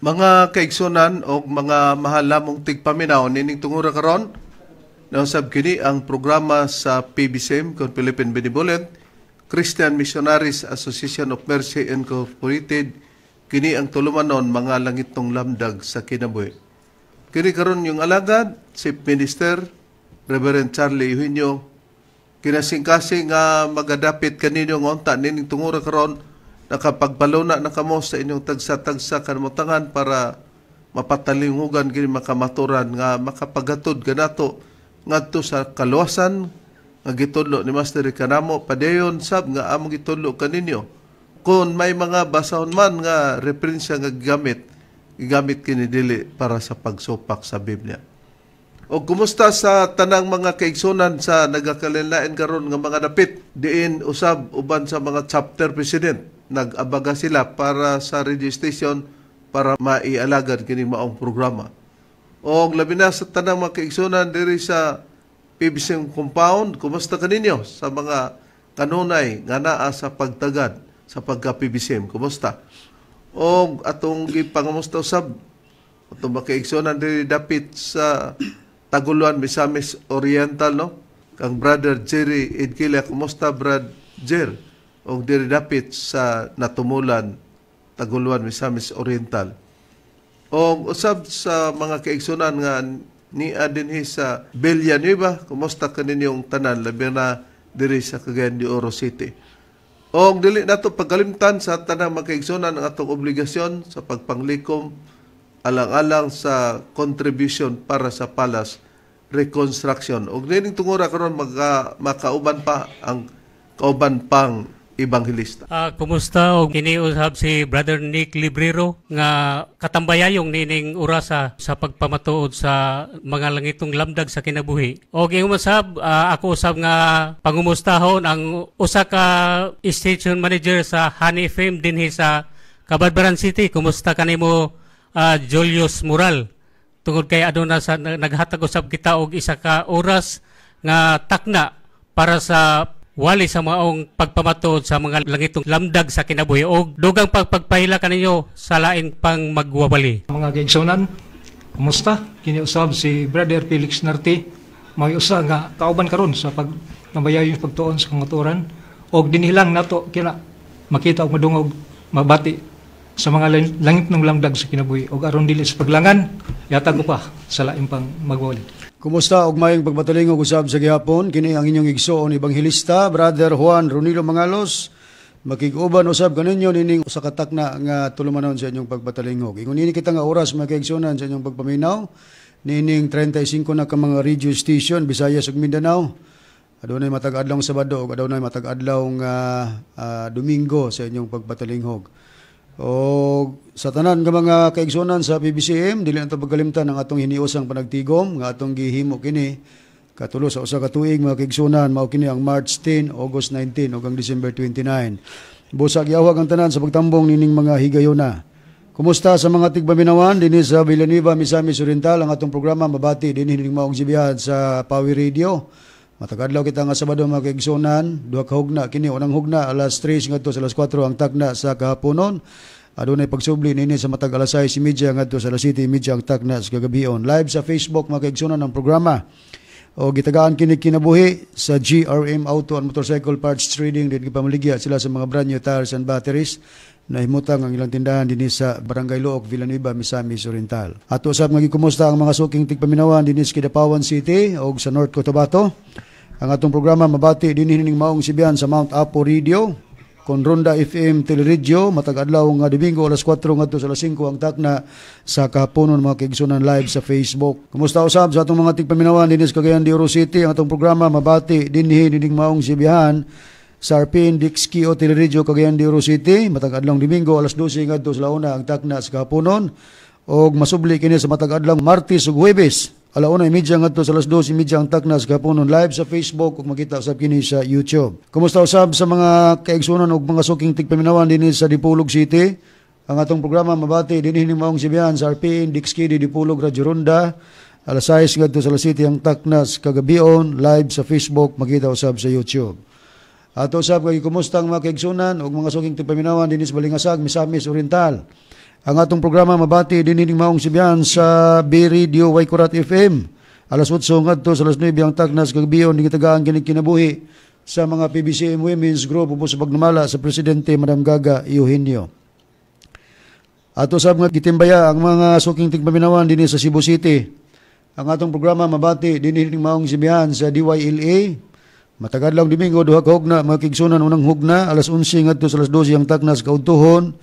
Mga kaigsunan o mga mahal namong tigpaminaw, nining tungura karon, nausab kini ang programa sa PBCM kon Philippine Benevolent Christian Missionaries Association of Mercy Incorporated. Kini ang tulumanon, Mga Langitnong Lamdag sa Kinabuhi. Kini karon yung alagad, Chief Minister Reverend Charlie Eugenio, kinasingkasing nga magadapit kaninyo nga unta nining tungura karon nakapagbaluna na kamo sa inyong tagsa-tagsa kanamutangan para mapatalingugan kini, makamaturan nga makapaghatod kanato ngadto sa kaluwasan nga gitudlo ni Master kanamo, padayon sab nga among gitudlo kaninyo. Kung may mga basahon man nga referensya nga gigamit, gigamit kini dili para sa pagsupak sa Biblia. O kumusta sa tanang mga kaigsunan sa nagakalinlain karon nga mga dapit diin usab uban sa mga chapter president, nag-abaga sila para sa radio station para maialagad kini maong programa. O labi na sa tanang mga kaigsunan diri sa PBC compound, kumusta kaninyo sa mga kanunay nga naa sa pagtagad sa pagka PBCM, kumusta? O atong gipangamusta usab atong mga kaigsunan diri dapit sa Taguluan, Misamis Oriental, no? Kang Brother Jerry Edquilla, kumusta, Brad Jer? Og diri dapit sa Natumulan, Taguluan, Misamis Oriental. Og usab sa mga kaigsunan nga niya dinhi sa Villanueva, kumusta kaninyong tanan, labi na diri sa Cagayan de Oro City? Og dili nato pagkalimtan sa tanang mga kaigsunan ang atong obligasyon sa pagpanglikom alang-alang sa contribution para sa palace reconstruction. Og nining tungura karon makauban pa ang kauban pang ebanghelista. Kumusta, og kini usab si Brother Nick Librero nga katambayayong nining orasa sa pagpamatuod sa Mga Langitong Lamdag sa Kinabuhi. Og ingon usab ako usab nga pangumustahon ang usa ka station manager sa Honey FM dinhi sa Cabadbaran City. Kumusta kanimo, Julius Mural? Tungod kay aduna sa naghatag usab kita og isa ka oras nga takna para sa wali sa maong pagpamatuod sa Mga Langitong Lamdag sa Kinabuhi, og dugang pagpagpahila kaninyo sa lain pang magwawali. Mga kaigsunan, kumusta? Kini usab si Brother Felix Narte, may usa nga kauban karon sa pag nabayayong pagtuon sa kamatuoran, og dinhi lang nato kina makita og madungog, mabati sa Mga Langitnong Lamdag sa Kinabuhi, og aron dili sa paglangan, yatag ko pa sa lain pang magwawali. Kumusta og mayong pagpatalingog usab sa gihapon? Kini ang inyong igsoon ebanghelista, Brother Juan Ronilo Mangalos. Makig-uban usab kaninyo nining usa ka takna nga tulumanon sa inyong pagpatalingog. Ingon nini kita nga oras, mga kaigsuonan, sa inyong pagpaminaw nining 35 na ka mga radio station, Visayas ug Mindanao. Adunay matag adlaw Sabado ug adunay matag adlaw nga Domingo sa inyong pagpatalinghog. O sa tanan nga mga kaigsuonan sa PBCM, dili nato pagkalimtan ang atong hiniusang panagtigom nga atong gihimo kini katulo sa usa ka tuig, mga kaigsuonan. Mao kini ang March 10, August 19 ug ang December 29. Busag yawag ang tanan sa pagtambong nining mga higayona. Kumusta sa mga tigpaminawan dinhi sa Villanueva, Misamis Oriental? Ang atong programa mabati dinhi ning maong sibihan sa Pawi Radio. Matag adlaw kita nga Sabado, mga kaigsuonan, duha ka hugna kini: unang hugna alas 3 ngadto sa alas 4 ang takna sa kahaponon. Adunay pagsubli nini sa matag alas 6:30 ngadto sa alas 7:30 ang takna sa kagabion. Live sa Facebook, mga kaigsuonan, ang programa. O gitagaan kini kinabuhi sa GRM Auto and Motorcycle Parts Trading din. Gipamaligya sila sa mga brand new tires and batteries. Nahimutang ang ilang tindahan dinhi sa Barangay Looc, Villanueva, Misamis Oriental. Ato usab nga gikumusta ang mga suking tigpaminawan dinhi sa Kidapawan City o sa North Cotabato. Ang atong programa mabati dinhi ning maong sibihan sa Mount Apo Radio, kon Ronda FM Teleradyo, matag adlaw nga Domingo alas 4 ngadto sa alas 5 ang takna sa kahaponon, mga kaigsunan, live sa Facebook. Kumusta usab sa atong mga tigpaminawan dinhi sa Cagayan de Oro City? Ang atong programa mabati dinhi nining maong sibihan sa RPN Dixki o Teleradyo Cagayan de Oro City, matag adlaw Domingo alas 12 ngadto sa launa ang takna sa kahaponon og masubli kini sa matag adlaw Martes ug Huwebes 1:30 ngadto sa alas 2:30 ang takna sa kahaponon, live sa Facebook ug makita usab kini sa YouTube. Kumusta usab sa mga kaigsuonan ug mga suking tigpaminawan dinhi sa Dipolog City? Ang atong programa mabati dinhi ning maong sibihan sa RPN Dixki Dipolog Radio Ronda, alas 6 ngadto sa alas 7 ang takna sa kagabion, live sa Facebook, makita usab sa YouTube. Ato usab kay kumusta ang mga kaigsunan ug mga suking tigpaminawan dinhi sa Balingasag, Misamis Oriental? Ang atong programa mabati dinhi maong sibihan sa B Radio Waikurat FM. Alas 8 ngadto sa alas 9 ang tagnas kagabion, gitagaan kini kinabuhi sa mga PBCM Women's Group ubos sa pagdumala sa Presidente Madam Gaga Eugenio. Ato sab nga gitimbaya ang mga suking tigpaminawan dinhi sa Cebu City. Ang atong programa mabati dinhi maong sibihan sa DYLA. Matag adlaw Domingo, duha ka hugna, mga kaigsuonan. Unang hugna alas 11 ngadto sa alas 12 ang taknas kaudtuhon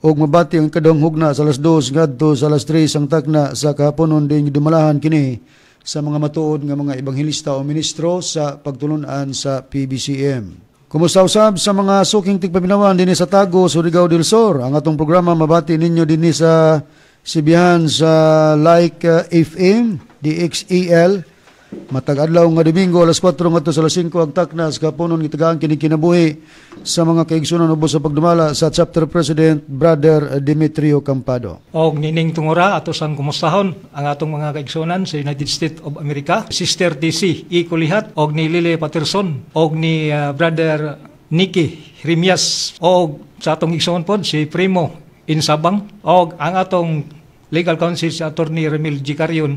ug mabati ang ikaduhang hugna sa alas 2 ngadto sa alas 3 ang takna sa kahaponon, din gidumalahan kini sa mga matuod nga mga ebanghelista o ministro sa pagtulunan sa PBCM. Kumusta usab sa mga suking tigpaminawan dinhi sa Tago, Surigao del Sur? Ang atong programa mabati ninyo dinhi sa sibihan sa Like FM DXEL. Matag adlaw nga Domingo, alas 4 ngadto sa alas 5 ang taknas kapunon, gitagaan kini kinabuhi sa mga kaigsunan ubos sa pagdumala sa Chapter President Brother Demetrio Campado. Og nining tungura, ato sang kumustahon ang atong mga kaigsuonan sa United States of America, Sister DC E. Kulihat og ni Lily Patterson og ni Brother Nicky Rimias og sa atong igsoon pod si Primo Insabang og ang atong legal counsel si Attorney Remil G. Carion.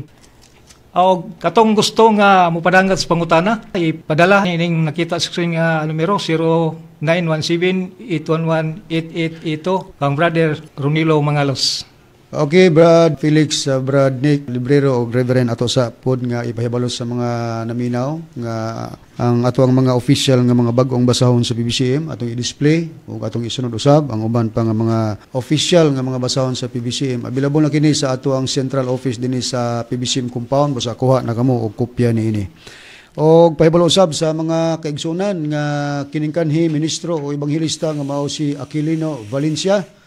Og katong gusto nga mopadangat sa pangutana, ipadala ining nakita sa screen nga numero, 0917-811-8882 kang Brother Ronilo Mangalos. Okay, Brad Felix, Brad Nick Librero og Reverend, ato sa pod nga ipahibalo sa mga naminaw nga ang ato ang mga official nga mga bag-ong basahon sa PBCM atong i-display ug atong isunod usab ang uban pa nga mga official nga mga basahon sa PBCM. Available na kini sa ato ang central office dinhi sa PBCM compound, basta kuha na kamo og kopya niini. Og pahibalo usab sa mga kaigsunan nga kining kanhi ministro o ebanghelista nga mao si Aquilino Valencia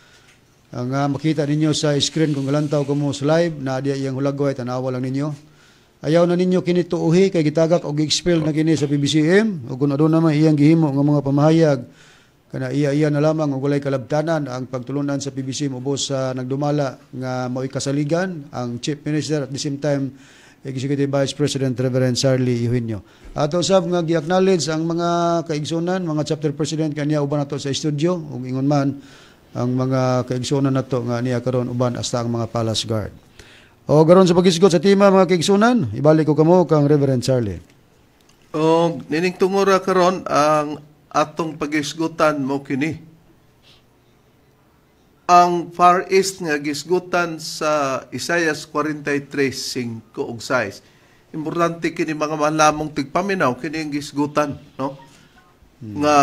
ang makita ninyo sa screen kung galantaw kamo sa live na diya iyang hulagway, tanawa lang ninyo. Ayaw na ninyo kini tuuhi kay gitagak og expel na kini sa PBCM, ug kung aduna man iyang gihimo nga mga pamahayag kana iya-iya na lamang ug walay kalabtanan ang pagtulunan sa PBCM ubos sa nagdumala nga mao'y kasaligan ang Chief Minister, at the same time Executive Vice President Reverend Charlie Eugenio. Ato usab nga gi-acknowledge ang mga kaigsunan, mga chapter president kaniya uban nato sa studio ug ingon man ang mga kaigsunan nato nga niya karon uban hasta ang mga palace guard. O garon sa paghisgot sa tema, mga kaigsunan, ibalik ko kamo kang Reverend Charlie. Og nining tungura karon, ang atong pagisgutan mo kini ang Far East nga gisgutan sa Isaiah 43:5 ug 6. Importante kini, mga malamong tigpaminaw, kini ang gisgutan, no? Nga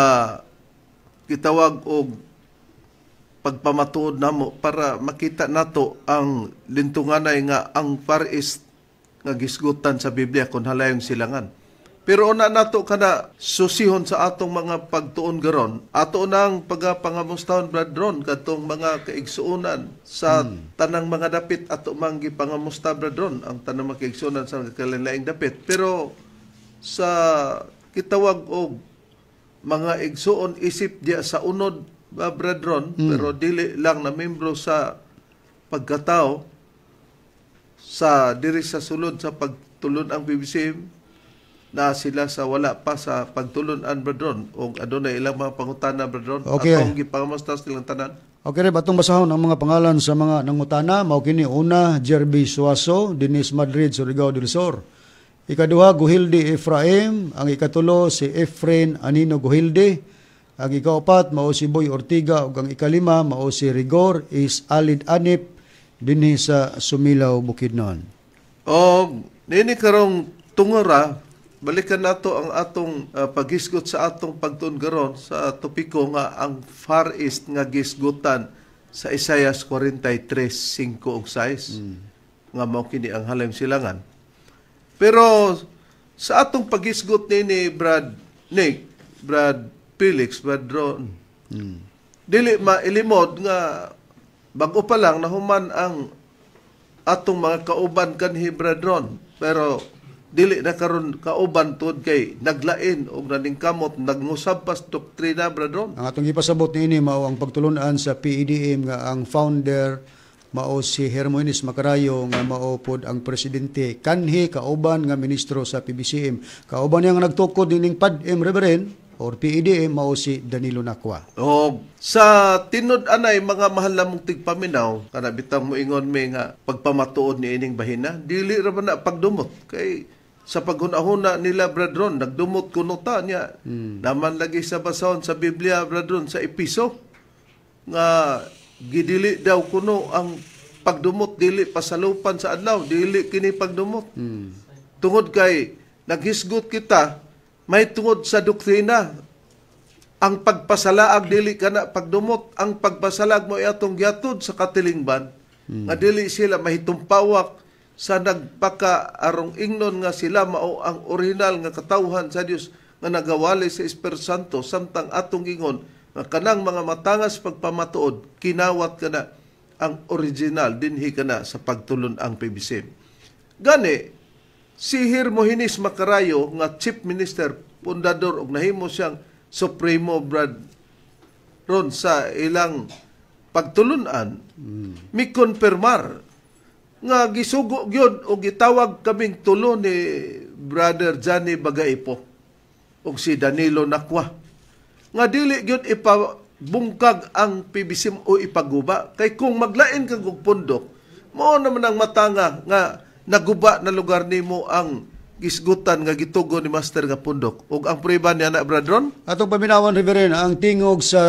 gitawag og pagpamatuod namo para makita nato ang lintunganay nga ang Far East nga gisgutan sa Biblia kon halayong silangan. Pero una nato kana susihon sa atong mga pagtuon garon, ato nang pagapangamustahon, Brad Ron, kadtong mga kaigsuonan sa tanang mga dapit, ato mang gipangamusta, Brad Ron, ang tanang mga kaigsuonan sa kalain-laing dapit. Pero sa kitawag og mga igsuon isip diya sa unod ba, Brad Ron, pero dili lang na membro sa pagkatao sa diri sa sulod sa pagtulon ang PBCM na sila sa wala pa sa pagtulon-an, Brad Ron, og adunay ilang mga pangutana, Brad Ron, atong gipangamusta silang tanan. Okay, Reb, atong basahon ang mga pangalan sa mga nangutana. Mao kini: una, Jerby Suazo, Dinis Madrid, Surigao del Sur. Ikaduha, Guhilde Efraim. Ang ikatulo, si Efren Anino Guhilde. Ang ikaapat, mao si Boy Ortiga. Ug ang ikalima, mao si Rigor is Alid Anip, dinhi sa Sumilaw, Bukidnon. Og nini karong tungura, balikan nato ang atong paghisgot sa atong pagtuon karon sa topiko nga ang Far East nga gisgutan sa Isaiah 43:5 ug 6 nga mao kini ang halayong silangan. Pero sa atong paghisgot nini, Brad Nick, Brad Felix, Brad Ron, dili mailimod nga bago pa lang nahuman ang atong mga kauban kanhi, Brad Ron, pero dili na karon kauban tuod kay naglain og naningkamot nagngusab pas doktrina, Brad Ron. Ang atong ipasabot niini mao ang pagtulunan sa PEDM nga ang founder mao si Hermogenes Macarayo nga mao pod ang presidente kanhi kauban nga ministro sa PBCM. Kauban niya nga nagtukod nining PADM, Reverend. or PEDM mao si Danilo Nakwa. O sa tinud anay, mga mahal namong tigpaminaw, kana bitang moingon mi nga pagpamatuod ni ining bahina, dili ra ba na pagdumot kay sa paghuna-huna nila, brethren, nagdumot kuno ta niya. Naman lagi sa basahon sa Biblia, brethren, sa Episo nga gidili daw kuno ang pagdumot, dili pasalupan sa adlaw, dili kini pagdumot. Tungod kay naghisgot kita may tungod sa doktrina, ang pagpasalaag dili kana pagdumot, ang pagpasalag mo atong giatod sa katilingban nga dili sila mahitumpawak sa nagpaka arong ingnon nga sila mao ang orihinal nga katawhan sa Dios nga nagawali sa Espiritu Santo, samtang atong ingon nga kanang mga matangas pagpamatuod kinawat kana ang original dinhi kana sa pagtulon ang PBC. Gani si Hermogenes Macarayo nga chief minister, pundador og nahimo siyang supremo, Brad Ron, sa ilang pagtulunan, mikonfirmar nga gisugo gyud og gitawag kaming tulo ni Brother Johnny Bagaipo ug si Danilo Nakwa nga dili gyud ipabungkag ang PBC o ipaguba kay kung maglain kag og pundok, mao naman ang matanga nga naguba na lugar nimo ang gisgutan nga gitugo ni Master nga pundok. Ug ang prueba niya na, Bradron. Atong paminawan, Reverend, ang tingog sa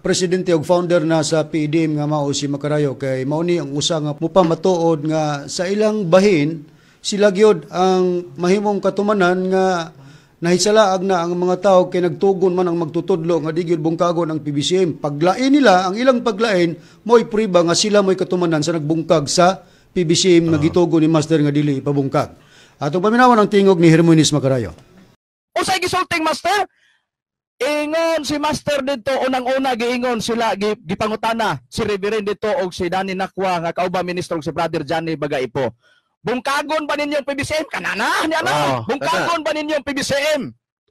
presidente ug founder na sa PDM nga mao si Macarayo kay mao ni ang usa nga mupamatuod nga sa ilang bahin sila gyud ang mahimong katumanan nga nahisalaag na ang mga tao kay nagtugon man ang magtutudlo nga di gyud bungkagon ang PBCM. Paglain nila, ang ilang paglain mo'y prueba nga sila mo'y katumanan sa nagbungkag sa PBCM nga gitugon ni Master nga dili ipabungkag. Atong paminawan ang tingog ni Hermogenes Macarayo. Unsay gisulting, Master? Ingon si Master dito, unang-una giingon sila gipangutana si Reverend dito og si Danny Nakwa nga kauban ministro og si Brother Johnny Bagaipo. Bungkagon ba ninyo ang PBCM? Kanana niya na. Oh, Bungkagon ba ninyo ang PBCM?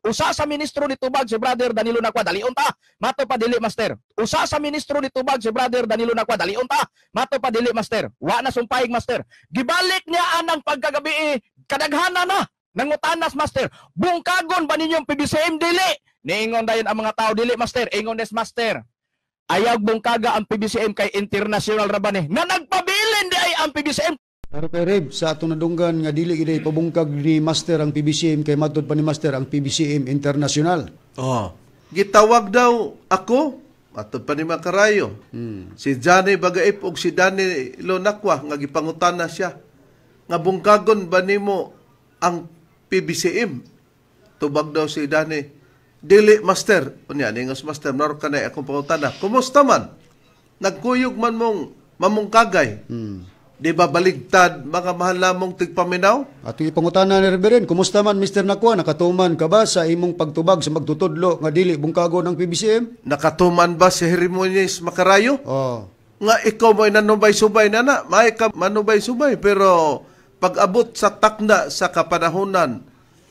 Usa sa ministro ni tubag si Brother Danilo Nakwa, dalion ta. Mato pa dili, Master. Usa sa ministro ni tubag si Brother Danilo Nakwa, dalion ta. Mato pa dili, Master. Wa na sumpahig, Master. Gibalik niya anang pagkagabi, kadaghana na. Nangutanas Master, bungkagon ba ninyo ang PBCM dili? Niingon dayon ang mga tao, dili, Master. Ingon des Master. Ayaw bungkaga ang PBCM kay international ra ba ni? Na nagpabilin di ay ang PBCM. Pero kay Reb, sa atong nadunggan nga dili gid pabungkag ni Master ang PBCM kay matud pa ni Master ang PBCM international. Oh. Gitawag daw ako, matod pa ni Macarayo. Si Johnny Bagaip ug si Danny Lonakwa nga gipangutana siya nga bungkagon ba nimo ang PBCM? Tubag daw si Danny, dili, Master. Unya ningos Master, naro ka na akong pangutana. Kumusta man? Nagkuyog man mong mamungkagay. Di ba baligtad, mga mahal namong tigpaminaw? Atong ipangutana ni Reverend, kumusta man, Mr. Nakwa, nakatuman ka ba sa imong pagtubag sa magtutudlo nga dili bungkagon ang PBCM? Nakatuman ba si Hermogenes Macarayo? Oh. Nga ikaw mo'y nanubay-subay na na, may ka manubay-subay, pero pag-abot sa takna sa kapanahonan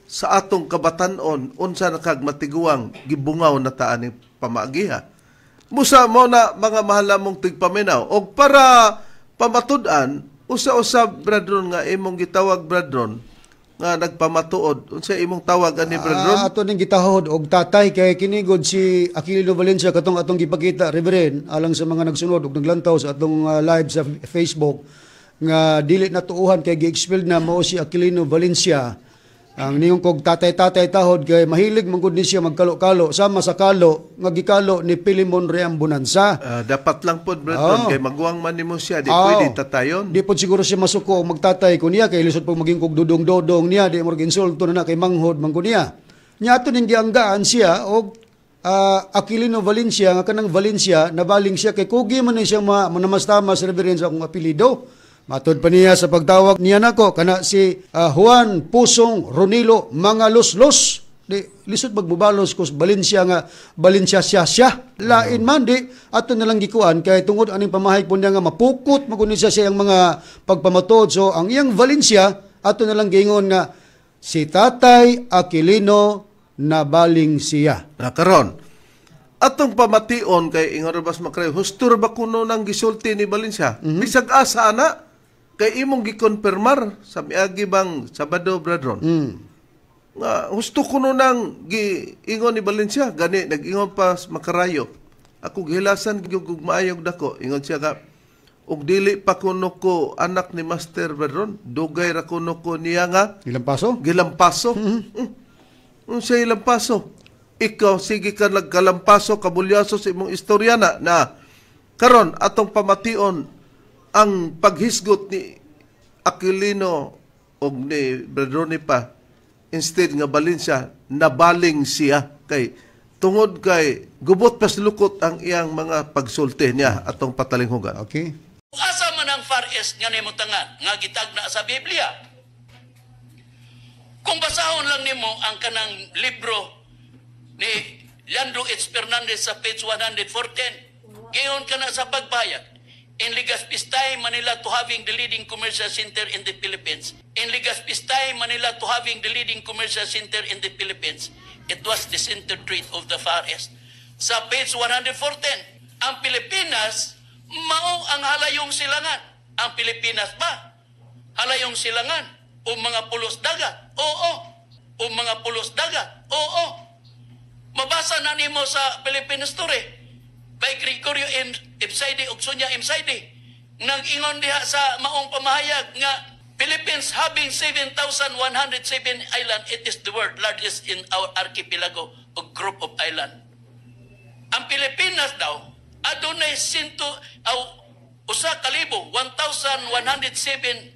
sa atong kabatanon, unsa na kag matiguang gibungaw na taan ni pamagiha. Musa mo na, mga mahal namong tigpaminaw. Og para pamatud-an, usa-usa, brethren, nga imong gitawag, brethren, nga nagpamatuod. Unsa imong tawag ani, brethren? Ato ning gitahod og tatay kay kinigod si Aquilino Valencia katong atong gipakita, Reverend, alang sa mga nagsunod og naglantaw sa atong live sa Facebook nga dili natuuhan kay gi-expelled na mao si Aquilino Valencia. Ang niyong kog tatay-tatay tahod kay mahilig man gud ni siya magkalo-kalo sama sa kalo nga gikalo ni Pilimon Ream Bonanza. Dapat lang pod, brethren, Oh. kay maguwang man nimo siya, di pwede tatayon. Di pod siguro siya masuko og magtatay ko niya kay lisod pag maging kog dudong-dodong niya, di mo insulto na na kay manghod man ko niya. Nya ato ning gianggaan siya og Aquilino Valencia nga kanang Valencia nabaling siya kay kugi man ni siya manamastamas, Reverend, sa akong apelyido. Matod pa niya sa pagtawag niya nako kana si Juan Pusong Ronilo Mangaluslos. Di lisod magbubalos kus Valencia nga Valencia siya siya. Lain man di ato na lang gikuan kay tungod aning pamahay po niya nga mapukot maguni siya siyang mga pagpamatod. So ang iyang Valencia ato na lang giingon nga si Tatay Aquilino nabaling siya. Na karon atong pamation kay ingon ra bas makray husto ra ba kuno nang gisulti ni Valencia? Bisag asa ana kay imong gikonfirmar sa miagi bang Sabado, brethren. Nga husto kuno nang giingon ni Valencia, gani nag-ingon pa makarayo. Ako gihilasan gyud og maayog dako, ingon siya ka og dili pa kuno ko anak ni Master Badron, dugay ra kuno ko niya nga Ilang paso? Gilampaso. Unsa ilang paso? Ikaw sige ka nagkalampaso kabulyaso sa imong istorya na na karon atong pamation ang paghisgot ni Aquilino og ni Bradroni pa. Instead nga Valencia, nabaling siya kay tungod kay gubot pas lukot ang iyang mga pagsulti niya. Atong patalinghugan. Okay. Asa man ang Far East nga nahimutangan nga gitagna sa Biblia? Kung basahon lang nimo ang kanang libro ni Leandro H. Fernandez sa page 114, giingon kana sa pagpahayag, "In Legazpi's time, Manila to having the leading commercial center in the Philippines. In Legazpi's time, Manila to having the leading commercial center in the Philippines. It was the center trade of the Far East." Sa page 114, ang Pilipinas, mao ang halayong silangan. Ang Pilipinas ba? Halayong silangan o mga pulos dagat? Oo. O mga pulos dagat? Oo. Mabasa na nimo sa Philippine Story by Gregorio M. Ipsaide ug Sonia M. Saide. Nag-ingon diha sa maong pamahayag nga Philippines having 7,107 island, it is the world largest in our archipelago o group of island. Ang Pilipinas daw, adunay sinto aw 1,000, 1,107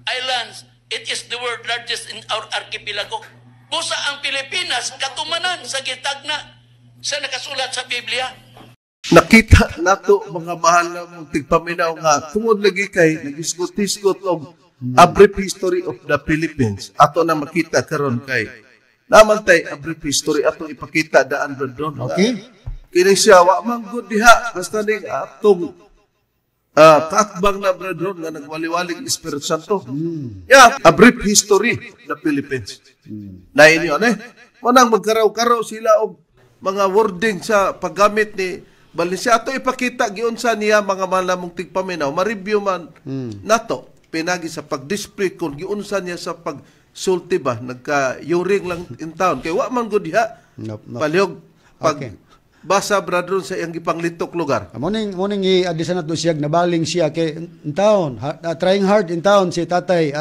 islands. It is the world largest in our archipelago. Busa ang Pilipinas katumanan sa gitagna sa nakasulat sa Biblia. Nakita nato, mga mahal na mong tigpaminaw, nga tungod lagi kay nagisgot-hisgot og A Brief History of the Philippines. Ato na makita karon kay naman tay A Brief History atong ipakita daan doon. Kini siya wa man gud diha basta ning atong kaatbang na, brethren, nga nagwaliwaling Espiritu Santo. Yeah, A Brief History of the Philippines. Na inyo eh. Manang magkaraw-karaw sila og mga wording sa paggamit ni Valencia. Ato ipakita giunsa niya, mga malamong tigpaminaw. Ma-review man nato pinagi sa pag-display kung giunsa niya sa pagsulti ba, nagka-uring lang in town kay wa man gud diha. Nope. Palihog pag basa, brethren, sa iyang gipanglitok lugar. Mo ning i-adlisan nato siya, nabaling siya kay in town, trying hard in town si tatay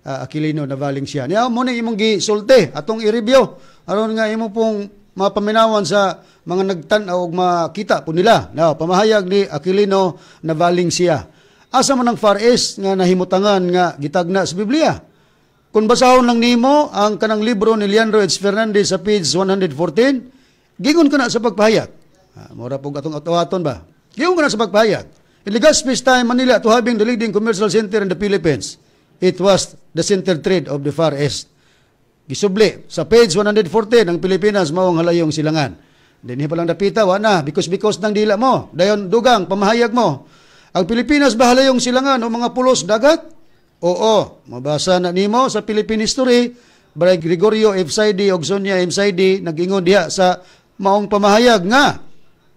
Aquilino, nabaling siya. Niya mo ning imong gisulti, atong i-review aron nga imo pong mapaminawan sa mga nagtan-aw og makita po nila. Now, pamahayag ni Aquilino, nabaling siya. Asa man ang Far East nga nahimutangan nga gitagna sa Biblia? Kung basahon lang nimo ang kanang libro ni Leandro H. Fernandez sa page 114, gingon kana sa pagpahayag. Mura pong atong atuaton ba? Gingon kana sa pagpahayag. "In Legazpi's time, Manila to having the leading commercial center in the Philippines. It was the center trade of the Far East." Gisubli sa page 114 ang Pilipinas mao ang halayong silangan. Dinhi pa lang dapita, wa na because ng dila mo. Dayon dugang pamahayag mo. Ang Pilipinas ba halayong silangan o mga pulos dagat? Oo, mabasa na nimo sa Philippine History by Gregorio F. Saidi og Sonia M. Saidi, nag-ingon diha sa maong pamahayag nga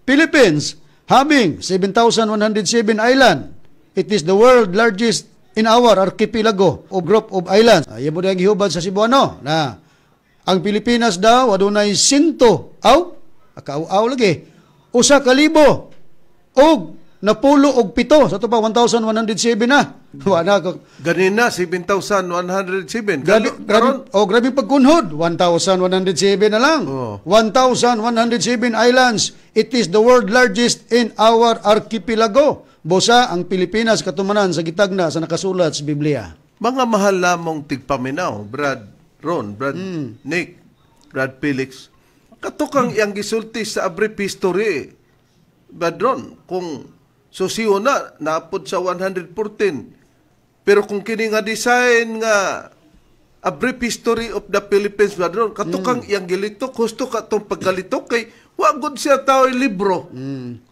Philippines having 7,107 island. It is the world largest in our archipelago o group of islands. Ayaw mo dahil gihubad sa Cebuano na ang Pilipinas daw adunay sinto aw akaaw lagi 1,067 sa to pa 1,107 na. Wa na ko. Ganina 7,107. Grabe, grabe, oh, grabe pagkunhod. 1,107 na lang. 1,107 islands. It is the world largest in our archipelago. Busa ang Pilipinas katumanan sa gitagna sa nakasulat sa Biblia. Mga mahal lamong tigpaminaw, Brad Ron, Brad Nick, Brad Felix, katukang iyang gisulti sa A Brief History, Brad Ron, kung susiyo na, naapod sa 114. Pero kung kini nga design nga A Brief History of the Philippines, Brad Ron, katukang iyang gilitok, husto ka itong pagkalitok, kay wa gud siya tao libro.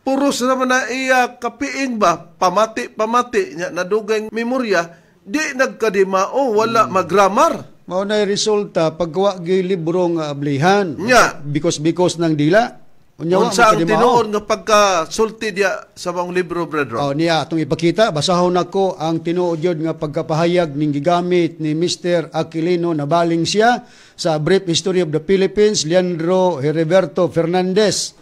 Puro sa naman na iya kapiing ba, pamati, pamati, nya nadugay memorya, di nagkadimao, wala magramar. Mao na resulta paggawa gyud libro nga ablihan. Nya. Because ng dila. Unya wa Unsa ang magkadimao. tinuod nga pagkasulti diya sa maong libro, Brother Ron? Oh, niya atong ipakita, basahon nako ang tinuod yun nga pagkapahayag ning gigamit ni Mr. Aquilino Nabaling siya sa Brief History of the Philippines, Leandro Heriberto Fernandez.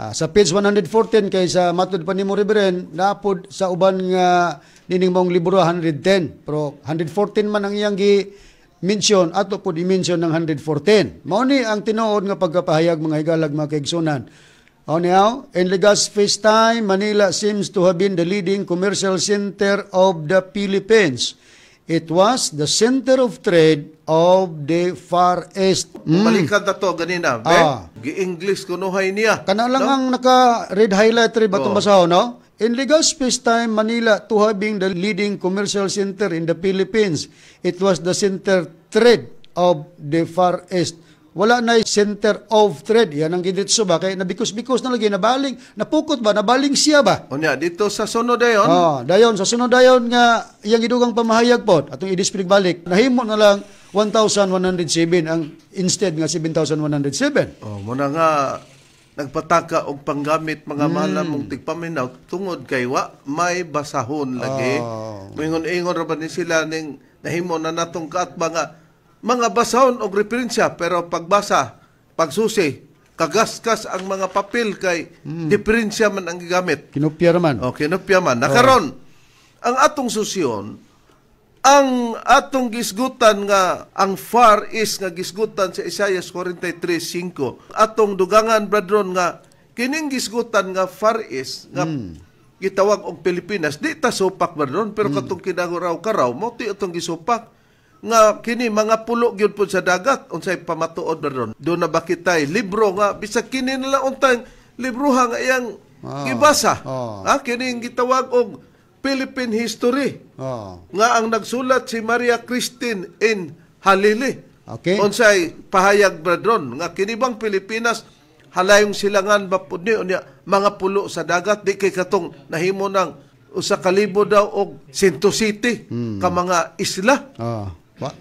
Sa page 114 kay sa matud pa nimo, Reverend, napod sa uban nga nining mong libro 110, pero 114 man ang iyang gi mention, ato pod i-mention ng 114. Mao ni ang tinuod nga pagkapahayag, mga higalag, mga kaigsunan. Oh, now, in Legazpi's time, Manila seems to have been the leading commercial center of the Philippines. It was the center of trade of the Far East. Balikan na to ganina, be. Gi-English kunuhay niya. Kana lang no? ang naka-red highlight rin batong Oh. basahon, no? In Legazpi's time, Manila to have been the leading commercial center in the Philippines. It was the center trade of the Far East. Wala na center of trade. Yan ang giditso ba? Kaya nabikos-bikos na lagi, nabaling, napukot ba? Nabaling siya ba? Unya dito sa sunod dayon. Ah, dayon sa sunod dayon nga iyang gidugang pamahayag pod atong i-display balik. Nahimo na lang 1,107 ang instead nga 7,107. Oh, muna nga nagpataka og panggamit, mga mahal mong tigpaminaw, tungod kay wa may basahon lagi. Moingon-ingon ra ba ni sila ning nahimo na natong kaatba nga mga basahon og referensya, pero pagbasa, pagsusi, kagaskas ang mga papel kay diferensya man ang gigamit. Kinopya man. Okay, kinopya man. Nakaron, ang atong susyon, ang atong gisgutan nga ang Far East nga gisgutan sa Isaiah 43:5. Atong dugangan, Bradron, nga kining gisgutan nga Far East nga gitawag og Pilipinas, di ta supak, Bradron, pero katong kinaguraw karaw mo ti atong gisupak nga kini mga pulo gyud pud sa dagat. Unsay pamatuod, Bradron? Do na ba kitay libro nga bisag kini nila untang libroha nga iyang gibasa? Kining gitawag og Philippine History nga ang nagsulat si Maria Christine N. Halili. Unsay pahayag, Bradron, nga kini bang Pilipinas halayong silangan ba pud ni, unya mga pulo sa dagat, di kay katong nahimo ng 1,000 daw og 107 ka mga isla?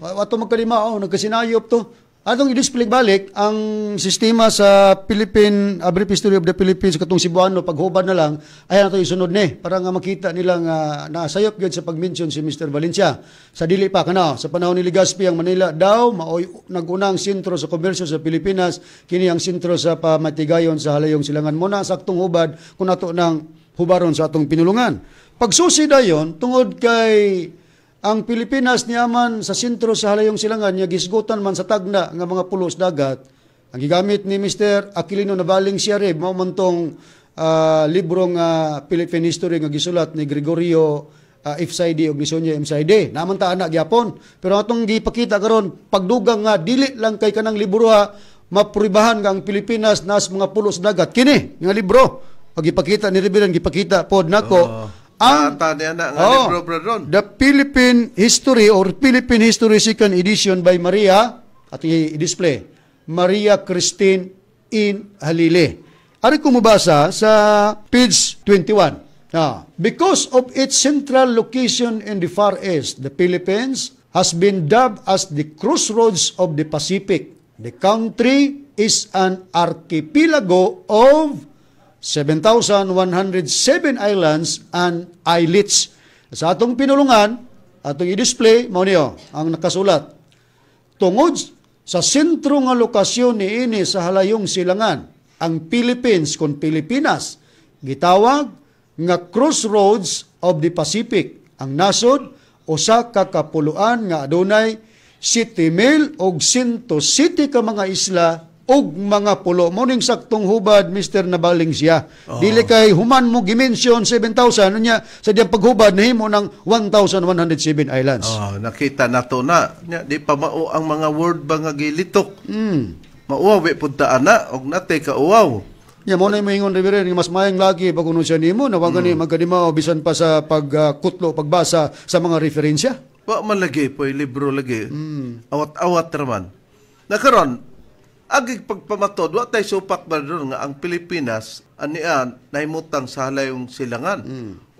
Wato magkalima, oh, nagkasinayop to. Atong i-display balik ang sistema sa Philippine, a Brief History of the Philippines katong Cebuano, paghubad na lang ay ato isunod ni para nga makita nila nga nasayop gyud sa pag-mention si Mr. Valencia. Sa dili pa kana sa panahon ni Legazpi, ang Manila daw maoy nagunang sentro sa komersyo sa Pilipinas, kini ang sentro sa pamatigayon sa halayong silangan. Muna saktong hubad kung ato nang hubaron sa atong pinulungan. Pagsusi dayon, tungod kay ang Pilipinas niyaman sa sentro sa halayong silangan niya gisgutan man sa tagna nga mga pulos dagat. Ang gigamit ni Mr. Aquilino Nabaling Siareb mao man tong libro nga Philippine History nga gisulat ni Gregorio F. Saide ug ni Sonia M. Saide. Naman ta ana gyapon. Pero atong gipakita karon pagdugang nga dili lang kay kanang libro ha, mapruibahan nga ang Pilipinas nas mga pulos dagat. Kini nga libro pag ipakita ni Reverend, gipakita pod nako ang Ata niya na nga Oh, libro, Bradron. The Philippine History or Philippine History Second Edition by Maria at i-display Maria Christine in Halili. Ari ko mabasa sa page 21. Because of its central location in the Far East, the Philippines has been dubbed as the crossroads of the Pacific. The country is an archipelago of 7,107 islands and islets. Sa atong pinulungan, atong i-display, mao niyo ang nakasulat. Tungod sa sentro nga lokasyon niini sa halayong silangan, ang Philippines kon Pilipinas, gitawag nga crossroads of the Pacific. Ang nasod usa ka kapuluan nga adunay 7,000 og 107 ka mga isla og mga pulo. Mo ning saktong hubad, Mr. Nabaling siya. Dili kay human mo gimension 7,000 unya sa diyang paghubad nahimo ng 1,107 islands. Oh, nakita nato na. Nya, di pa mao ang mga word ba nga gilitok. Mauwawi pud ta ana og natay ka uwaw. Ya mo na moingon, Reverend, nga mas maayong lagi pag uno siya nimo na wag gani magkadimao bisan pa sa pagkutlo, pagbasa sa mga referensya. Wa man lagi po'y libro lagi. Awat-awat raman. Nakaron, agig pagpamatod, wa tay supak ba ron nga ang Pilipinas anian nahimutang sa halayong silangan.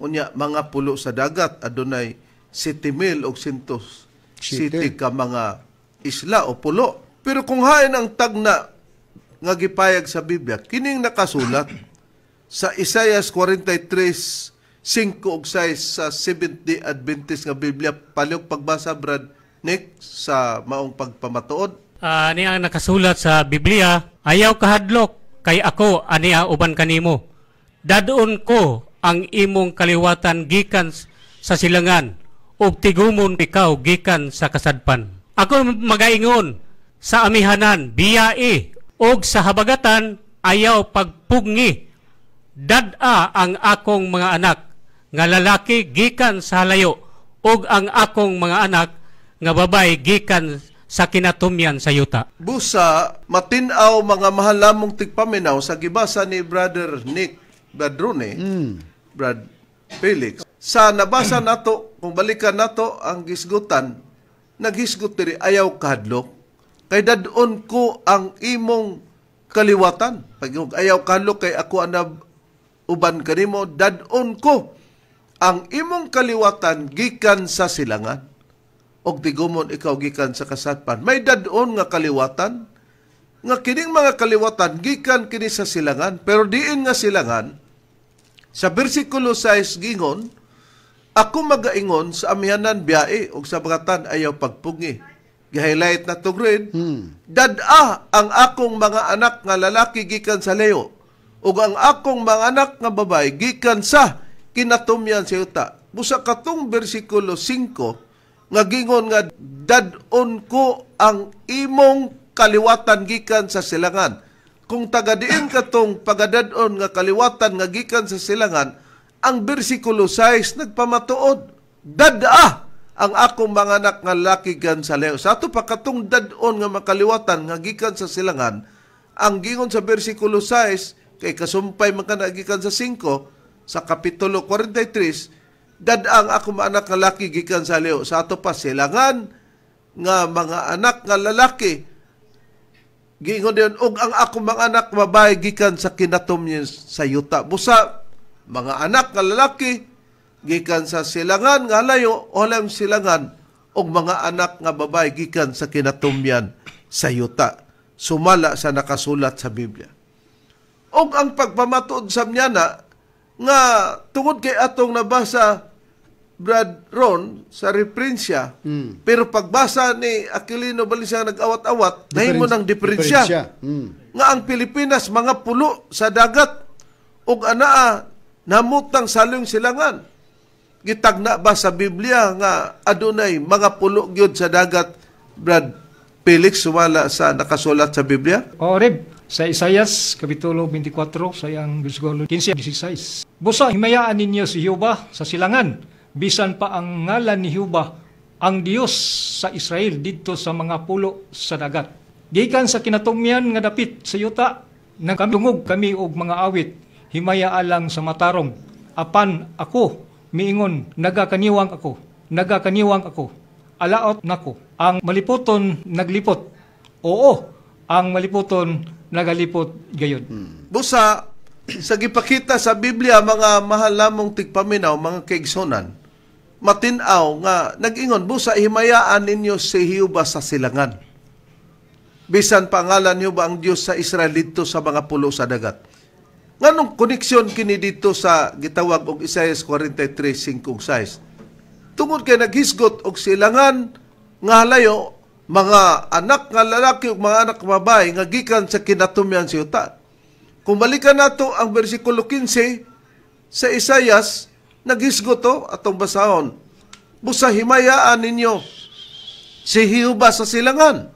Unya mga pulo sa dagat adunay 7,000 og 107 Site. ka mga isla o pulo. Pero kung hain ang tagna nga gipayag sa Biblia kining nakasulat sa Isaiah 43:5 ug 6 sa Seventh-day Adventist nga Biblia. Palihog pagbasa, Brad Nick, sa maong pagpamatuod. Ani ang nakasulat sa Biblia, "Ayaw kahadlok kay ako ania uban kanimo. Dadon ko ang imong kaliwatan gikan sa silangan ug tigumon ikaw gikan sa kasadpan. Ako magaingon sa amihanan, biyai, ug sa habagatan, ayaw pagpugngi. Dad-a ang akong mga anak nga lalaki gikan sa layo ug ang akong mga anak nga babay gikan sa kinatumyan sa yuta." Busa, matin-aw, mga mahal namong tigpaminaw, sa gibasa ni Brother Nick Badrone, Brad Felix. Sa nabasa nato, kung balikan nato ang gisgutan, naghisgot diri, "Ayaw kahadlok kay dadon ko ang imong kaliwatan." Pag "Ayaw kahadlok kay ako anab uban kanimo, dadon ko ang imong kaliwatan gikan sa silangan og tigumon ikaw gikan sa kasadpan. May dadon nga kaliwatan nga kining mga kaliwatan gikan kini sa silangan, pero diin nga silangan? Sa bersikulo 6 gingon, "Ako magaingon sa amihanan, biyai, ug sa habagatan, ayaw pagpugngi." Gi-highlight na to grade. "Dad-a ang akong mga anak nga lalaki gikan sa layo ug ang akong mga anak nga babae gikan sa kinatumyan sa yuta." Busa katong bersikulo 5 nga gingon nga "dadon ko ang imong kaliwatan gikan sa silangan." Kung taga-diin katong pagadadon nga kaliwatan nga gikan sa silangan, ang bersikulo 6 nagpamatuod, "Dad-a ang akong mga anak nga lalaki gikan sa layo." Sa ato pa katong dadon nga makaliwatan nga gikan sa silangan, ang gingon sa bersikulo 6 kay kasumpay man kana gikan sa 5 sa kapitulo 43, "Dad-a ang akong mga anak nga lalaki gikan sa layo." Sa ato pa silangan nga mga anak nga lalaki, gingon din, "ug ang akong mga anak babae gikan sa kinatumyan sa yuta." Busa mga anak nga lalaki gikan sa silangan nga layo o lam silangan ug mga anak nga babae gikan sa kinatumyan sa yuta, sumala sa nakasulat sa Biblia. Ug ang pagpamatuod sa na nga tungod kay atong nabasa, Brad Ron, sa referensya, pero pagbasa ni Aquilino Valencia nag-awat-awat, nahimo ng diferensya Diferensya. Nga ang Pilipinas mga pulo sa dagat ug anaa namutang salong silangan. Gitagna ba sa Biblia nga adunay mga pulo gyud sa dagat, Brad Felix, sumala sa nakasulat sa Biblia? O Reb, sa Isayas, Kapitulo 24, sa iyang bersikulo 15, 16. "Busa himayaan ninyo si Jehova sa silangan, bisan pa ang ngalan ni Jehova, ang Dios sa Israel, didto sa mga pulo sa dagat. Gikan sa kinatumyan nga dapit sa yuta, nagdungog kami og mga awit, himaya alang sa matarong. Apan ako, miingon, nagakaniwang ako, nagakaniwang ako, alaot nako, ang maliputon naglipot. Oo, ang maliputon nagalipot gayod." Busa sa gipakita sa Biblia, mga mahal namong tigpaminaw, mga kaigsonan, matin-aw nga nag-ingon, "Busa himayaan ninyo si Jehova sa silangan. Bisan pangalan niyo ba ang Dios sa Israel dito sa mga pulo sa dagat." Nganong koneksyon kini dito sa gitawag og Isaiah 43:5-6? Tungod kay naghisgot og silangan nga layo, mga anak nga lalaki ug mga anak nga babae nga gikan sa kinatumyan sa yuta. Kung balikan nato ang bersikulo 15 sa Isayas, naghisgot to, atong basahon. "Busa himayaan ninyo si Jehova sa silangan.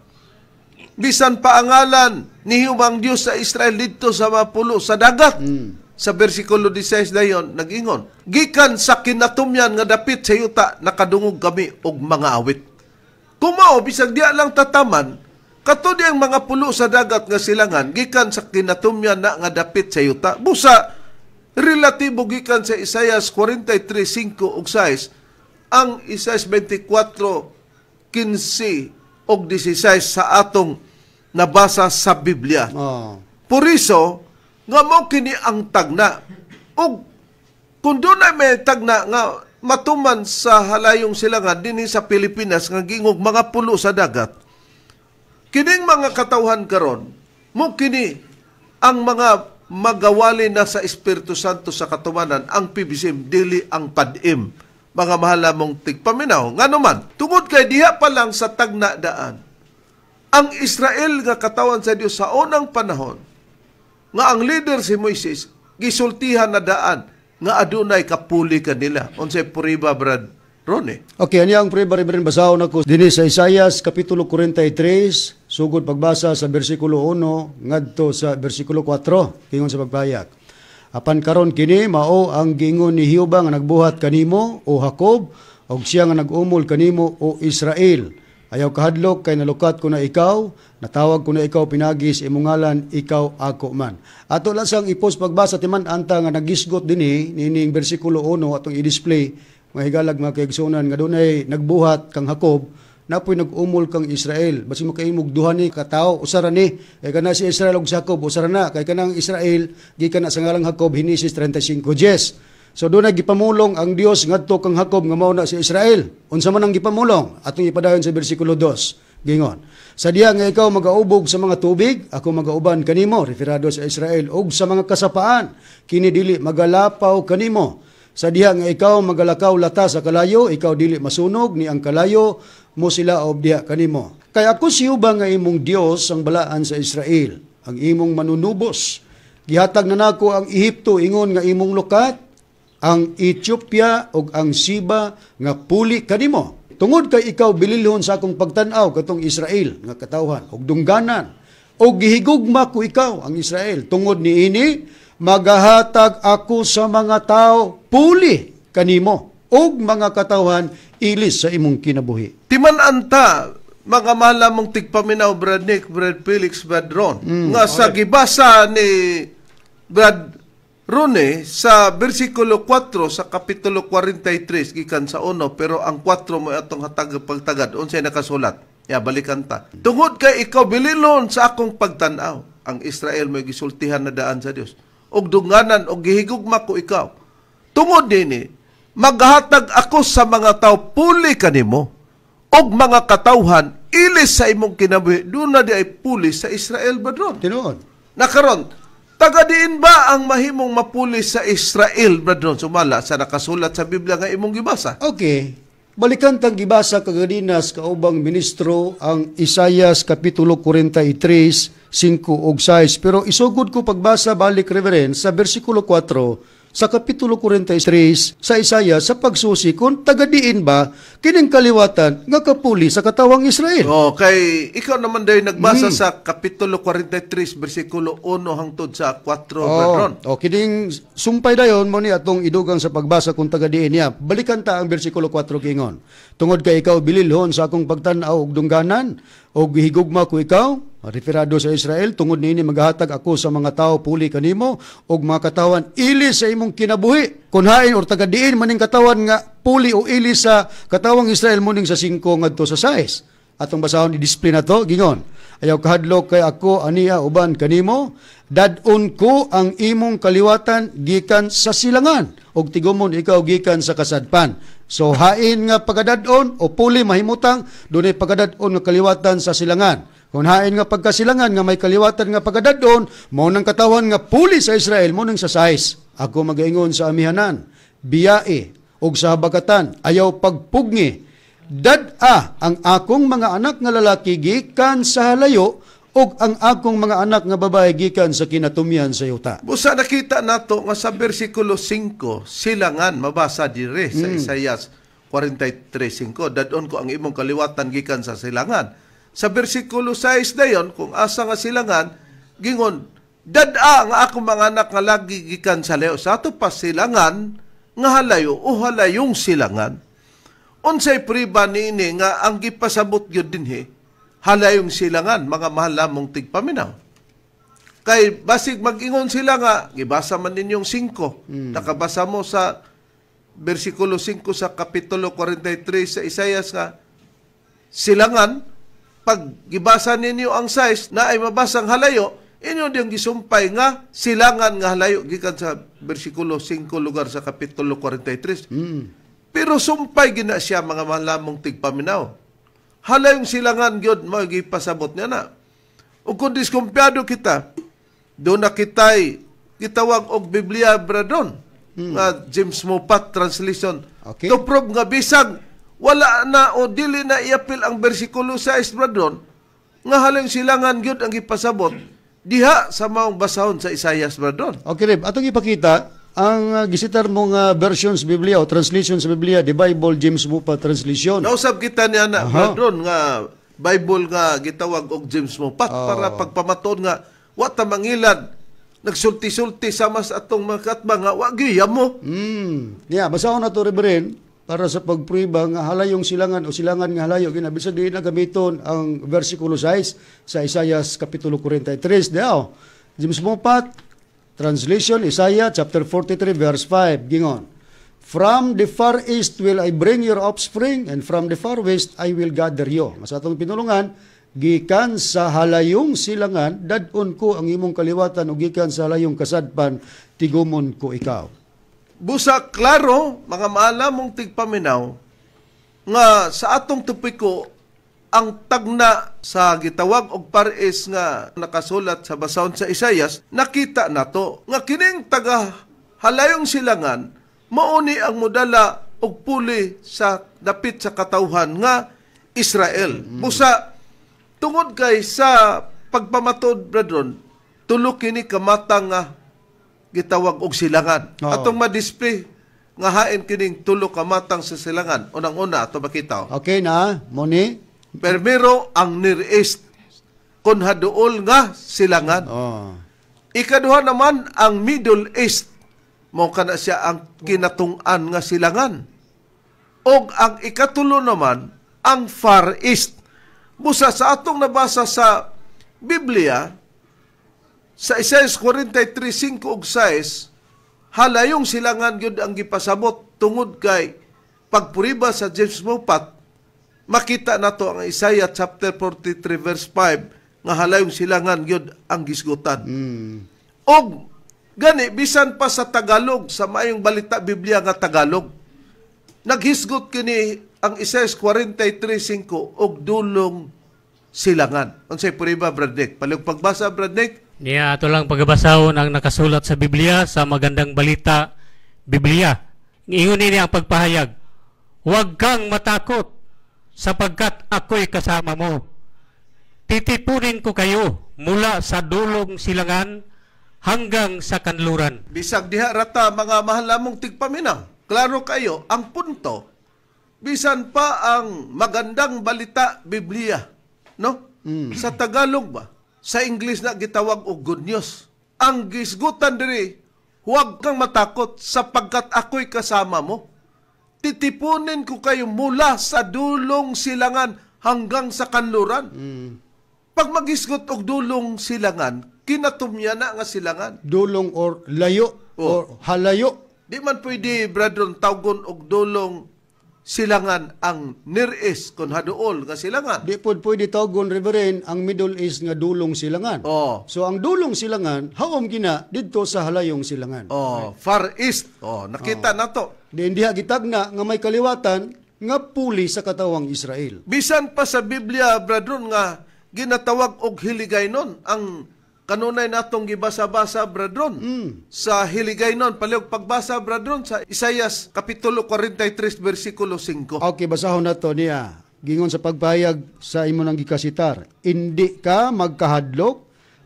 Bisan pa ang ngalan ni Jehova ang Diyos sa Israel didto sa mga pulo sa dagat." Sa bersikulo 16 dayon, nag-ingon, "Gikan sa kinatumyan nga dapit sa yuta, nakadungog kami og mga awit." Kung mao, bisag diya lang tataman, kato ang mga pulo sa dagat nga silangan, gikan sa kinatumyan na nga dapit sa yuta. Busa, relatibo gikan sa Isaiah 43:5 ug 6, ang Isaiah 24:15 ug 16 sa atong nabasa sa Biblia. Por iso, nga mo kini ang tagna. Ug kung doon ay may tagna nga matuman sa halayong silangan dinhi sa Pilipinas nga gingog mga pulo sa dagat, kining mga katawhan karon Mo kini ang mga magawali na sa Espiritu Santo sa katumanan, ang PBCM, dili ang PADM. Mga mahalamong tigpaminaw. Ngano man, tungod kay diha pa lang sa tagna daan, ang Israel nga katawan sa Dios sa unang panahon, nga ang leader si Moises, gisultihan na daan, nga adunay kapuli kanila. Unsay puriba, Brad Ronnie? Okay, ani ang prueba, Reverend, basahon ako dinhi sa Isaias kapitulo 43, sugod pagbasa sa bersikulo 1 ngadto sa bersikulo 4, ingon sa pagpahayag. Apan karon kini mao ang giingon ni Jehova nga nagbuhat kanimo, o Jacob, ug siya nga nag-umol kanimo, o Israel. Ayaw kahadlok kay nalukat ko na ikaw, natawag ko na ikaw pinagi sa imong ngalan, ikaw ako man. Ato lang sang ipos pagbasa timan anta nga nagisgot dinhi nining bersikulo 1 atong i-display, mga higalag, mga kaigsuonan, nga dunay nagbuhat kang Jacob, napoy nag-umol kang Israel. Basin makaimog duha ni katao, usara ni. Kay kana si Israel ug Jacob, usara na. Kay kanang Israel gikan na sa ngalang Jacob, Henesis 35:10. So doon ay gipamulong ang Dios ngadto kang Jacob nga mao na si Israel. Unsa man ang gipamulong? Atong ipadayon sa bersikulo 2. Gingon. Sa diha nga ikaw magaubog sa mga tubig, ako magauban kanimo, referado sa Israel, ug sa mga kasapaan, kini dili magalapaw kanimo. Sa diha nga ikaw magalakaw lata sa kalayo, ikaw dili masunog, ni ang kalayo mo sila og diha kanimo. Kay ako si Jehova nga imong Dios, ang balaan sa Israel, ang imong manunubos. Gihatag na nako ang Ehipto ingon nga imong lukat, ang Ethiopia ug ang Siba nga puli kanimo. Tungod kay ikaw bililhon sa akong pagtan-aw katong Israel nga katawhan ug dungganan, ug gihigugma ko ikaw ang Israel. Tungod niini magahatag ako sa mga tao puli kanimo ug mga katawhan ilis sa imong kinabuhi. Timan anta mga malamong tigpaminaw, Brad Nick, Brad Felix, Brad Ron, nga sa gibasa ni Brad Rone sa bersikulo 4 sa kapitulo 43 gikan sa 1, pero ang 4 mo atong hatag pagtagad unsay nakasulat. Ya balikan ta. Tungod kay ikaw bililon sa akong pagtan-aw, ang Israel mo gisultihan na daan sa Dios. Og dunganan og gihigugma ko ikaw. Tungod dinhi maghatag ako sa mga tao puli kanimo og mga katawhan ilis sa imong kinabuhi. Doon na di ay puli sa Israel, Brad Ron. Tinuod. Nakaron, taga diin ba ang mahimong mapuli sa Israel, Brad Ron, sumala sa nakasulat sa Biblia nga imong gibasa? Okay. Balikan tang gibasa kaganinas kaubang ministro ang Isaias Kapitulo 43, 5 ug 6. Pero isugod ko pagbasa balik, Reverend, sa versikulo 4 sa Kapitulo 43 sa Isaias sa pagsusi kung taga diin ba kining kaliwatan nga kapuli sa katawang Israel. Oh, kay ikaw naman daw nagbasa sa Kapitulo 43, versikulo 1 hangtod sa 4, Brad Ron. Oh, kining sumpay dayon mo ni atong idugang sa pagbasa kung taga diin niya. Balikan ta ang versikulo 4 kingon. Tungod kay ikaw bililhon sa akong pagtan-aw og dungganan og gihigugma ko ikaw, referado sa Israel, tungod niini maghatag ako sa mga tao puli kanimo og mga katawan ili sa imong kinabuhi. Kun hain or taga diin maning katawan nga puli o ili sa katawang Israel muning sa 5 ngadto sa 6. Atong basahon i-display na to gingon. Ayaw kahadlok kay ako aniya uban kanimo, dad-on ko ang imong kaliwatan gikan sa silangan ug tigumon ikaw gikan sa kasadpan. So hain nga pagkadad-on o puli mahimutang dunay pagkadad-on nga kaliwatan sa silangan. Kung hain nga pagkasilangan nga may kaliwatan nga pagkadad-on, mao nang katawan nga puli sa Israel mo nang sa size. Ako magaingon sa amihanan, biyae ug sa habagatan, ayaw pagpugni. Dad-a ang akong mga anak nga lalaki gikan sa halayo ug ang akong mga anak nga babae gikan sa kinatumyan sa yuta. Busa nakita nato nga sa versikulo 5 silangan mabasa dire sa Isaias 43:5, dad-on ko ang imong kaliwatan gikan sa silangan. Sa versikulo 6 dayon kung asa nga silangan gingon dad-a ang akong mga anak nga lagi gikan sa layo. Sa ato pa silangan nga halayo o halayong silangan. Unsay priba niini nga ang gipasabot gyud dinhi halayong silangan, mga mahal lamong tigpaminaw. Kay basig mag-ingon sila nga gibasa man ninyong 5. Nakabasa mo sa versikulo 5 sa kapitulo 43 sa Isaias nga silangan, pag gibasa ninyo ang 6 na ay mabasang halayo, inyo diyang gisumpay nga silangan nga halayo gikan sa versikulo 5 lugar sa kapitulo 43. Pero sumpay gina siya, mga malamong tigpaminaw. Halayong silangan gyud magipasabot niya na. Ug kung diskumpiyado kita, doon na kita'y gitawag og Biblia, Bradon, nga James Moffatt translation. To prove nga bisag wala na o dili na iapil ang bersikulo 6, Bradon, nga halayong silangan gyud ang gipasabot diha sa maong basahon sa Isaias, Bradon. Okay, Reb, atong ipakita ang gisitar mong versions Biblia o translation sa Biblia, the Bible James Moffatt translation. Nausab kita niya na, Bradon, nga Bible nga gitawag og James Moffatt para pagpamatuod nga wa ta mangilad nagsulti-sulti sa mas atong mga katbang nga wa gyud mo. Yeah, basahon na to, Reverend, para sa pagprueba nga halayong silangan o silangan nga halayo gina bisag di na gamiton ang versikulo 6 sa Isaias kapitulo 43 diaw. James Moffatt translation, Isaiah chapter 43 verse 5 gingon, "From the far east will I bring your offspring, and from the far west I will gather you." Mas atong pinulungan, gikan sa halayong silangan dad-on ko ang imong kaliwatan ug gikan sa halayong kasadpan tigumon ko ikaw. Busa klaro, mga maalamong tigpaminaw, nga sa atong topiko ang tagna sa gitawag og pares nga nakasulat sa basahon sa Isayas, nakita nato nga kining taga halayong silangan mauni ang modala og puli sa dapit sa katawhan nga Israel. Busa tungod kay sa pagpamatod, brethren, tulo kini kamatang nga gitawag og silangan. Atong ma-display nga hain kining tulo kamatang sa silangan. Unang-una ato makita. Okay na, Moni. Primero ang Near East kon haduol nga silangan. Ikaduha naman ang Middle East. Mao kana siya ang kinatung-an nga silangan. Og ang ikatulo naman ang Far East. Busa sa atong nabasa sa Biblia sa Isaiah 43:5 ug 6, halayong silangan gyud ang gipasabot tungod kay pagpuriba sa James Moffatt, makita nato ang Isaiah chapter 43 verse 5 nga halayong silangan gyud ang gisgutan. Og gani bisan pa sa Tagalog, sa Maayong Balita Biblia nga Tagalog, naghisgot kini ang Isaiah 43:5 og dulong silangan. Unsay puriba, Bradnick? Palihog pagbasa, Bradnick. Niya ato lang pagabasahon ang nakasulat sa Biblia sa Magandang Balita Biblia. Ingon nini ang pagpahayag, "Huwag kang matakot sapagkat ako'y kasama mo. Titipunin ko kayo mula sa dulong silangan hanggang sa kanluran." Bisag diha rata, mga mahal namong tigpaminaw. Klaro kayo ang punto. Bisan pa ang Magandang Balita Biblia, no? Sa Tagalog ba? Sa English na gitawag og Good News. Ang gisgutan diri, "Huwag kang matakot sapagkat ako'y kasama mo. Titipunin ko kayo mula sa dulong silangan hanggang sa kanluran." Pag magisgot og dulong silangan, kinatumya na nga silangan. Dulong or layo or halayo. Di man pwede, brethren, tawgon og dulong silangan ang Near East kung haduol nga silangan. Di pod pwede tawgon, Reverend, ang Middle East nga dulong silangan. So ang dulong silangan, haom gina didto sa halayong silangan. Oh, Far East. Oh, nakita na to. Di diha gitagna nga may kaliwatan nga puli sa katawang Israel. Bisan pa sa Biblia, brethren, nga ginatawag og Hiligaynon ang kanunay natong gibasa-basa, brethren. Sa Hiligaynon, palihog pagbasa, brethren, sa Isaias kapitulo 43 bersikulo 5. Okay, basahon na to niya. Gingon sa pagpahayag sa imo nang gikasitar. "Indi ka magkahadlok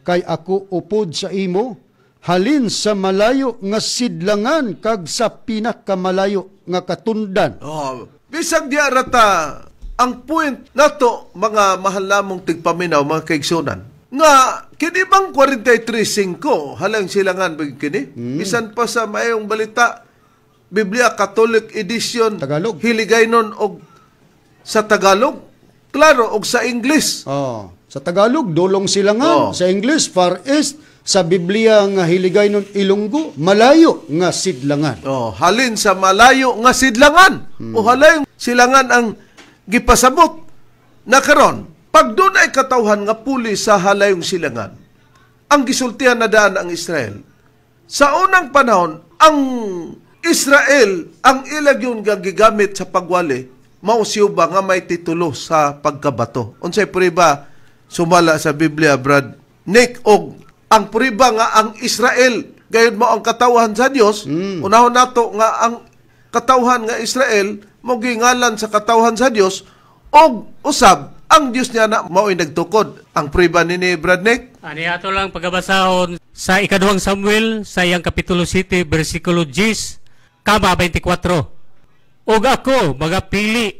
kay ako upod sa imo halin sa malayo nga sidlangan kag sa pinakamalayo nga katundan." Oh, bisag di rata ang point nato, mga mahal namong tigpaminaw, mga kaigsunan, nga kini bang 43.5 halang silangan ba kini? Bisan pa sa Maayong Balita Biblia Catholic Edition Tagalog. Hiligaynon og sa Tagalog, klaro, og sa English. Oh, sa Tagalog dulong silangan, sa English Far East, sa Biblia nga Hiligaynon Ilonggo malayo nga sidlangan. Oh, halin sa malayo nga sidlangan. O halayong silangan ang gipasabot. Na karon, pag doon ay katawhan nga puli sa halayong silangan, ang gisultihan na daan ang Israel. Sa unang panahon, ang Israel, ang ilag yun nga gigamit sa pagwali, mao siyo ba nga may titulo sa pagkabato. Unsay prueba, Sumala sa Biblia, Brad Nick, og ang prueba nga ang Israel gayud mo ang katawhan sa Dios, unahon nato nga ang katawhan nga Israel mo gingalan sa katawhan sa Dios og usab ang Dios niya na mao'y nagtukod. Ang prueba nini, Brad Nick? Ani ato lang pagabasahon sa ikaduhang Samuel sa iyang kapitulo 7 bersikulo 10 kama 24. "Ug ako magapili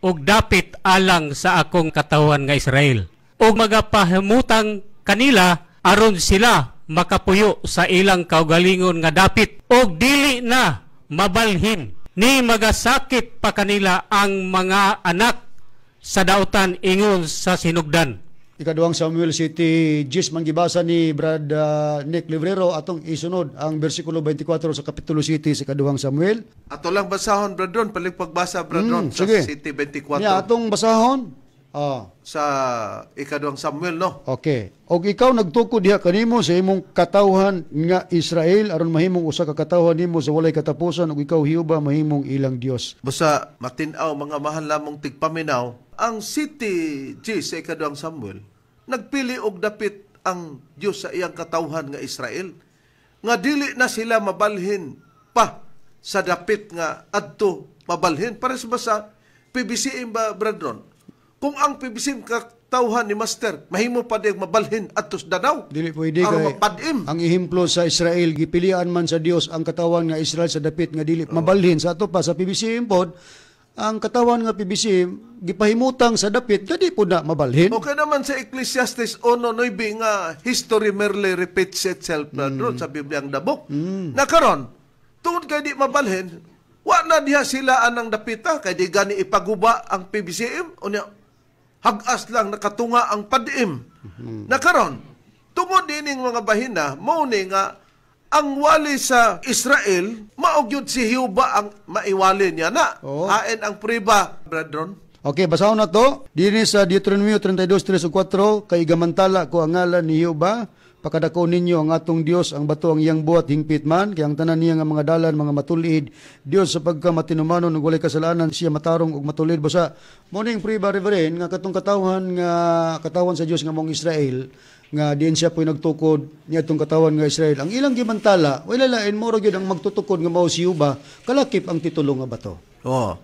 og dapit alang sa akong katawhan nga Israel, ug magapahimutang kanila aron sila makapuyo sa ilang kaugalingon nga dapit ug dili na mabalhin, ni magasakit pa kanila ang mga anak sa dautan ingon sa sinugdan." Ikaduhang Samuel 7:10 man gibasa ni Brad Nick Librero. Atong isunod ang bersikulo 24 sa kapitulo 7 sa Ikaduhang Samuel. Ato lang basahon, Brad Ron, palig pagbasa, Brad Ron, sa Sige. 7:24. Niya atong basahon. Ah, Sa ikaduhang Samuel, no? Okay. Og ikaw nagtukod diha kanimo sa imong katawhan nga Israel aron mahimong usa ka katawhan nimo sa walay katapusan, ug ikaw, Jehova, mahimong ilang Dios. Basta matinaw, mga mahal lamong tigpaminaw, ang 7:10 sa ikaduhang Samuel, nagpili og dapit ang Dios sa iyang katawhan nga Israel nga dili na sila mabalhin pa sa dapit nga adto mabalhin. Pares ba sa PBCM ba, Brad Ron? Kung ang PBCM katawhan ni Master, mahimo pa din mabalhin adto sa Danau. Dili pwede Aron kay mapadim. Ang ehemplo sa Israel, gipilian man sa Dios ang katawan nga Israel sa dapit nga dili mabalhin. Sa ato pa sa PBCM pod, ang katawan nga PBCM gipahimutang sa dapit nga di pod na mabalhin. Okay naman sa Ecclesiastes 1:9 nga history merely repeats itself na sa Biblia ang dabok. Na karon, tungod kay di mabalhin, wa na diha sila anang dapita kay di gani ipaguba ang PBCM, unya hagas lang nakatunga ang padim. Na karon, tungod dining mga bahina, mao ni nga ang wali sa Israel, mao gyud si Jehova ang maiwali niya na. Oo. Hain ang priba, Brad Ron? Okay, basahon na to. Dinhi sa Deuteronomio 32:3 ug 4, "Kay gamantala ko ang ngalan ni Jehova, pakadako ninyo ang atong Dios, ang bato ang iyang buhat hingpit man, kay ang tanan niya nga mga dalan mga matulid. Dios sa pagka matinumanon ug walay kasalanan, siya matarong ug matulid." Basta mo ning priba, Reverend, nga katong katawhan nga katawan sa Dios nga mong Israel, nga diin siya po'y nagtukod niya itong katawan nga Israel. Ang ilang gimantala, wala lain, moro gyud ang magtutukod nga mao si Jehova, kalakip ang titulo nga bato. Oh.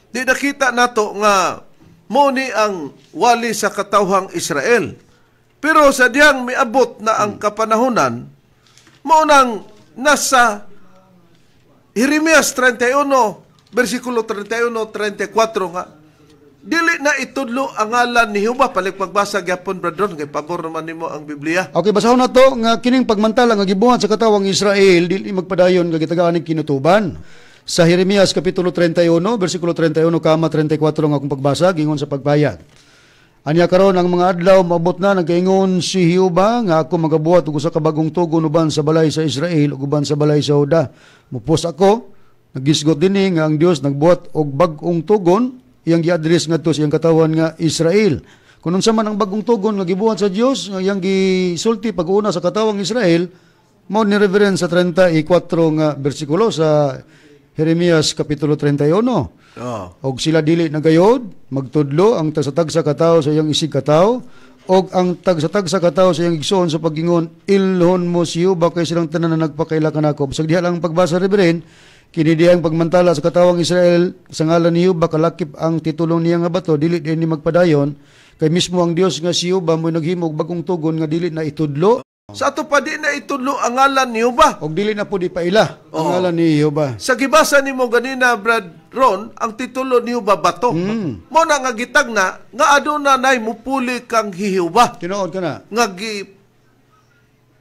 Di nakita nato nga mo ni ang wali sa katawhang Israel. Pero sa diyang miabot na ang kapanahonan, mao nang nasa Jeremias 31, versikulo 31, 34 nga, dili na itudlo ang ngalan ni Jehova. Palig pagbasa gyapon, Brad Ron, kay pabor naman nimo ang Biblia. Okay, basahon na to nga kining pagmantala nga gibuhat sa katawang Israel dili magpadayon nga gitagaan ning kinutuban. Sa Jeremias kapitulo 31, bersikulo 31 kama 34 nga akong pagbasa, gingon sa pagpayag. "Anya karon ang mga adlaw maabot na, nagaingon si Jehova, nga ako magabuhat og usa ka bagong tugon uban sa balay sa Israel ug uban sa balay sa Juda." Mupos ako, nagisgot dinhi nga ang Dios nagbuhat og bag-ong tugon, iyang gi-address ngadto sa iyang katawan nga Israel. Kung unsa man ang bagong tugon nga gibuhat sa Dios nga iyang gisulti pag-una sa katawang Israel, mao ni, Reverend, sa 34 nga bersikulo sa Jeremias kapitulo 31. "Og sila dili na gayod magtudlo ang tagsa-tagsa katawo sa iyang isig katawo og ang tagsa-tagsa katawo sa iyang igsoon sa pag-ingon, 'Ilhon mo si Jehova, kay silang tanan na nagpakaila kanako.'" Bisag diha lang ang pagbasa, Reverend, kini dihang pagmantala sa katawang Israel sa ngalan ni Jehova kalakip ang titulong niya nga bato dili din ni magpadayon kay mismo ang Dios nga si Jehova mo naghimo og bagong tugon nga dili na itudlo. Sa ato pa di na itudlo ang ngalan ni Jehova. Og dili na po di paila ang ngalan ni Jehova. Sa gibasa nimo ganina, Brad Ron, ang titulo ni Jehova bato. Mo na nga gitag na nga aduna nay mupuli kang Jehova. Tinuod ka na. Nga gi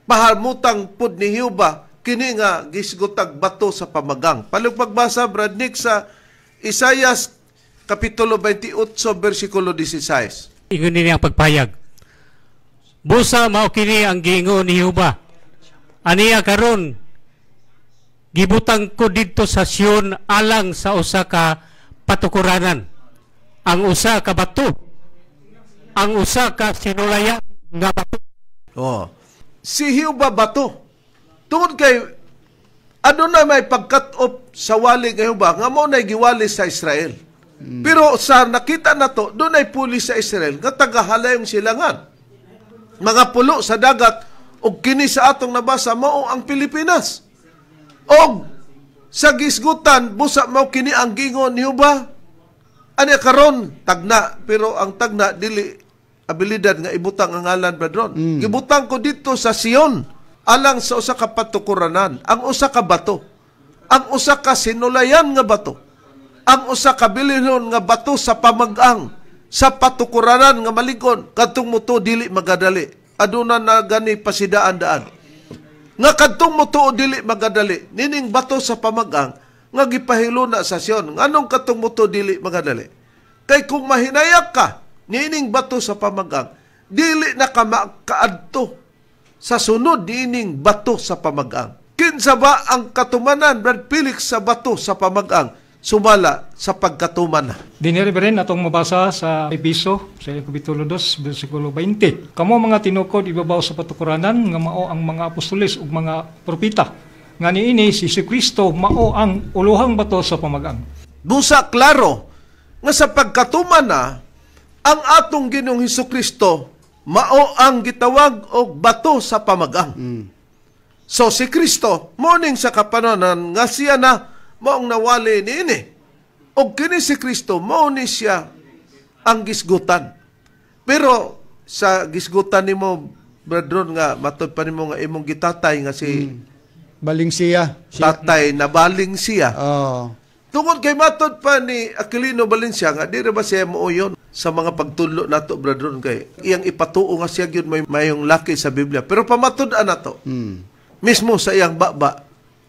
pahamutang pud ni Jehova kini nga gisgotag bato sa pamagang. Palug pagbasa, Brad Nick, sa Isayas kapitulo 28 bersikulo 16. Ingon nini ang pagpayag. "Busa mao kini ang giingon ni Jehova. Aniya karon gibutang ko didto sa Sion alang sa usa ka patukuranan, ang usa ka bato, ang usa ka sinulayan nga bato." Oh. Si Jehova bato. Tungod kay aduna may pagkat-op sa wali nga Jehova nga mao nay giwali sa Israel. Pero sa nakita nato, doon ay puli sa Israel nga tagahalayong silangan. Mga pulo sa dagat og kini sa atong nabasa mao ang Pilipinas. Og sa gisgutan busa mao kini ang gingon ni Jehova. Ani karon tagna, pero ang tagna dili abilidad nga ibutang ang ngalan, Brad Ron. Gibutang ko dito sa Sion alang sa usa ka patukuranan, ang usa ka bato, ang usa ka sinulayan nga bato, ang usa ka bilinhon nga bato sa pamag-ang, sa patukuranan nga maligon, kadtong mutuo dili magadali. Aduna na gani pasidaan daan. Nga kadtong mutuo dili magadali, nining bato sa pamag-ang nga gipahiluna sa Sion. Nganong kadtong mutuo dili magadali? Kay kung mahinayak ka nining bato sa pamag-ang, dili na ka makaadto sa sunod niining bato sa pamag-ang. Kinsa ba ang katumanan, Brad Felix, sa bato sa pamag-ang? Sumala sa pagkatuman na. Dinhi rin atong mabasa sa Episo sa Kapitulo 2 bersikulo 20. Kamo mga tinukod ibabaw sa patukuranan nga mao ang mga apostoles ug mga propeta. Nga niini si Kristo mao ang uluhang bato sa pamagang. Busa klaro nga sa pagkatuman na ang atong Ginoong Hesukristo mao ang gitawag og bato sa pamagang. So si Kristo morning sa kapananan nga siya na maong nawali niini. Og kini si Kristo mao ni siya ang gisgutan. Pero sa gisgutan nimo, Brad Ron, nga matod pa nimo nga imong gitatay nga si Baling siya. Tatay na baling siya. Oh. Tungod kay matod pa ni Aquilino Valencia nga di ra ba siya muuyon sa mga pagtudlo nato, Brad Ron, kay iyang ipatuo nga siya gyud may mayong laki sa Biblia. Pero pamatud-an nato mismo sa iyang baba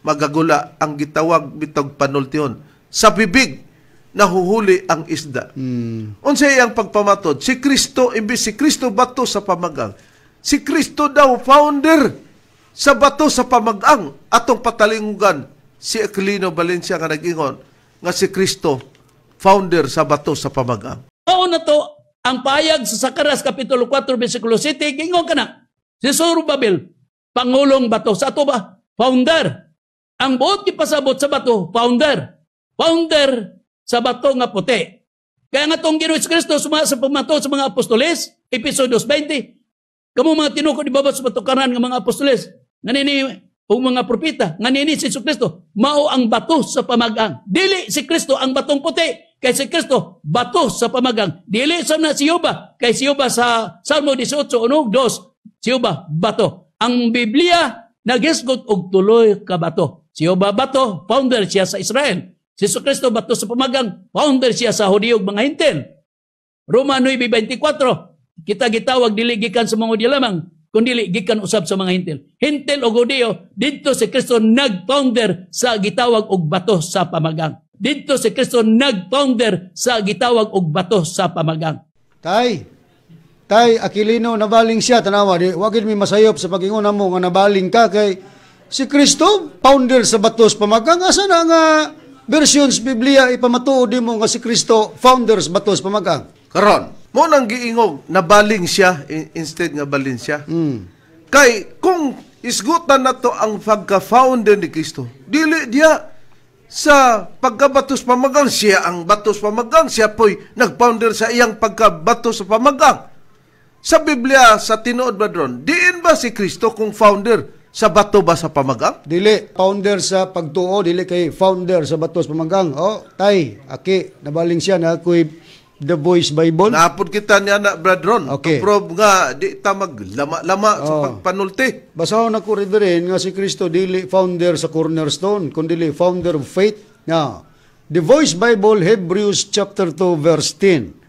magagula ang gitawag bitog panultihon sa bibig nahuhuli ang isda. Unsa iyang pagpamatod? Si Kristo, imbis si Kristo bato sa pamagang, si Kristo daw founder sa bato sa pamagang. Atong patalingugan si Aquilino Valencia nga nag-ingon nga si Kristo founder sa bato sa pamagang. Mao na to ang payag sa Zacarias Kapitulo 4 versikulo 7, gingon kana. Si Zorobabel, pangulong bato sa ato ba? Founder. Ang buot gipasabot sa bato, founder. Founder sa bato nga puti. Kaya nga tong Ginoo Kristo suma sa pamato sa mga apostoles, Episo 2:20, kamo mga tinukod ibabaw sa patukaran ng mga apostoles, nganini ug mga propeta, nganini si Kristo, mao ang bato sa pamagang. Dili si Kristo ang batong puti, kay si Kristo bato sa pamagang. Dili sa na si Juba, kay si Juba sa Salmo 18:1, 2, si Juba bato. Ang Biblia nagisgot og tuloy ka bato. Si Juba bato, founder siya sa Israel. Si Kristo bato sa pamagang, founder siya sa Hudiyo ug mga Hintil. Roma 9:24, kita gitawag dili gikan sa mga Hudiyo lamang, kundi gikan usab sa mga Hintil. Hintil o Hudiyo, didto si Kristo nag-founder sa gitawag og bato sa pamagang. Didto si Kristo nag-founder sa gitawag og bato sa pamagang. Tay, Tay Aquilino, nabaling siya, tanawa, di, wagin mi masayop sa pag-ingon mo nga nabaling ka kay si Kristo, founder sa batos pamagang. Asa na nga versions Biblia ipamatuod mo nga si Kristo founder sa batos pamagang? Karon, mo nang giingog nabaling siya instead nga balin siya. Kay kung isgutan nato ang pagka-founder ni Kristo, dili diya sa pagkabatos pamagang, siya ang batos pamagang, siya po'y nag-founder sa iyang pagkabato sa pamagang. Sa Biblia, sa tinuod ba dron, diin ba si Kristo kung founder sa bato ba sa pamagang? Dili founder sa pagtuo, dili kay founder sa batos pamagang. Oh, Tay, Aki, nabaling siya na ako'y The Voice Bible. Naapod kita niya na, Brad Ron. Okay. To prove nga, di ta maglama-lama sa pagpanulti. Basahon ako, Reverend, nga si Kristo dili founder sa cornerstone, kundi founder of faith. Now, The Voice Bible, Hebrews chapter 2, verse 10.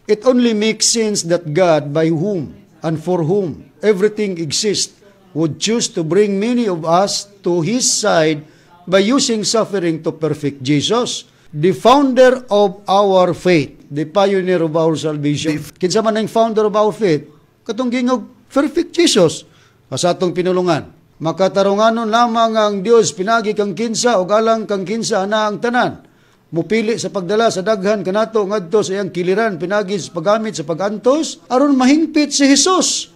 It only makes sense that God, by whom and for whom everything exists, would choose to bring many of us to His side by using suffering to perfect Jesus, the founder of our faith, the pioneer of our salvation. Kinsa man ang founder of our faith? Katong gingog perfect Jesus. Sa atong pinulungan. Makatarunganon lamang ang Dios pinagi kang kinsa o alang kang kinsa ana ang tanan. Mupili sa pagdala sa daghan kanato ngadto sa iyang kiliran pinagi sa paggamit sa pagantos aron mahingpit si Hesus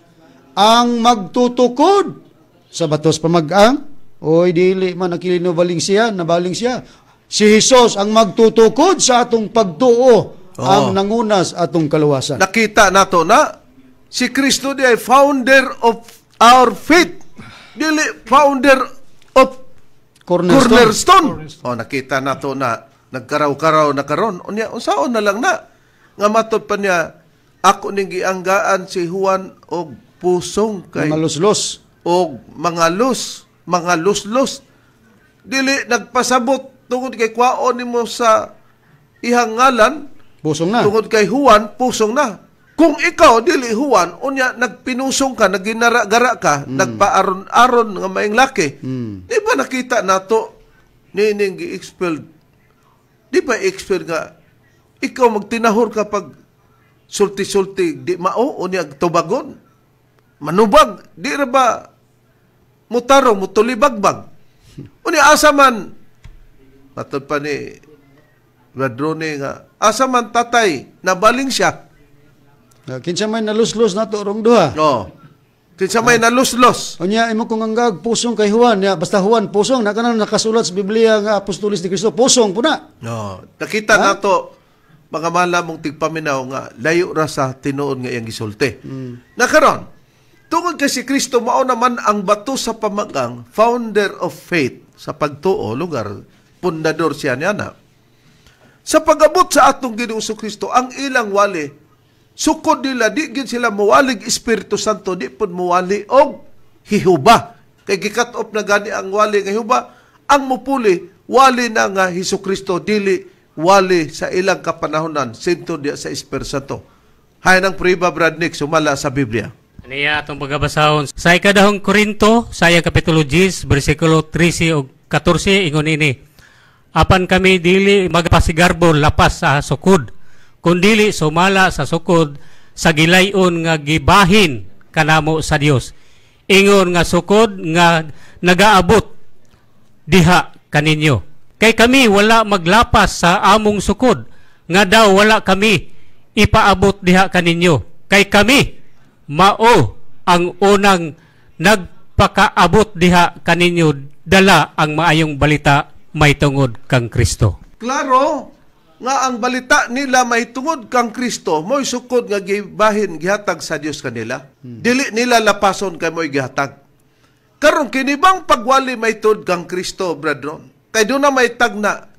ang magtutukod sa batos pamag-ang. Oy, dili man Aquilino baling siya, nabaling siya. Si Hesus ang magtutukod sa atong pagtuo, ang nangunas atong kaluwasan. Nakita nato na Si Kristo di ay founder of our faith. Dili founder of Cornerstone. cornerstone. Oh, nakita na to na nagkaraw-karaw na karon. Unya, unsaon na lang na nga matod pa niya ako ning gianggaan si Juan og pusong kay Mga luslos. og mga lus, mga luslos. Dili nagpasabot tungod kay kwaon nimo sa ihang ngalan, Pusong na. tungod kay Juan, pusong na. Kung ikaw dili Juan, unya nagpinusong ka, naginara-gara ka, nagpaaron-aron nga maing laki. Di ba nakita nato nining gi-expelled? Di ba expelled nga ikaw magtinahor ka pag sulti-sulti di mao unya tubagon? Manubag, di ra ba mutarong, mutulibagbag? Unya asa man matod pa ni Radrone nga asa man tatay nabaling siya. Kinsa may naluslos nato rong duha. No. Kinsa may naluslos. Unya imo kung anggag pusong kay Juan, ya, basta Juan pusong na kanang nakasulat sa Biblia nga apostolis ni Kristo, pusong puna. No. Nakita nato mga malamong tigpaminaw nga layo ra sa tinuod nga iyang gisulti. Nakaron, tungod kay si Kristo mao naman ang bato sa pamagang, founder of faith sa pagtuo, lugar pundador siya niya na. Sa pag-abot sa atong Ginoong Kristo, ang ilang wali, sukod nila, di gid sila muwalig Espiritu Santo, di pud muwali og Hihuba. Kay gikat off na gani ang wali nga Hihuba, ang mupuli, wali na nga Hesus Kristo, dili wali sa ilang kapanahonan, sinto diya sa Espiritu Santo. Hay ng priba, Brad Nick, sumala sa Biblia. Niya atong pagabasahon sa ikadahong Korinto sa iyang kapitulo 10 bersikulo 13 ug 14 ingon ini. Apan kami dili magpasigarbo lapas sa sukod, kundili sumala sa sukod sa gilayon nga gibahin kanamo sa Dios. Ingon nga sukod nga nagaabot diha kaninyo. Kay kami wala maglapas sa among sukod nga daw wala kami ipaabot diha kaninyo. Kay kami mao ang unang nagpakaabot diha kaninyo dala ang maayong balita may tungod kang Kristo. Klaro nga ang balita nila may tungod kang Kristo, mo'y sukod nga gibahin gihatag sa Dios kanila. Dili nila lapason kay mo'y gihatag. Karon kini bang pagwali may tungod kang Kristo, brethren? Kay doon na may tagna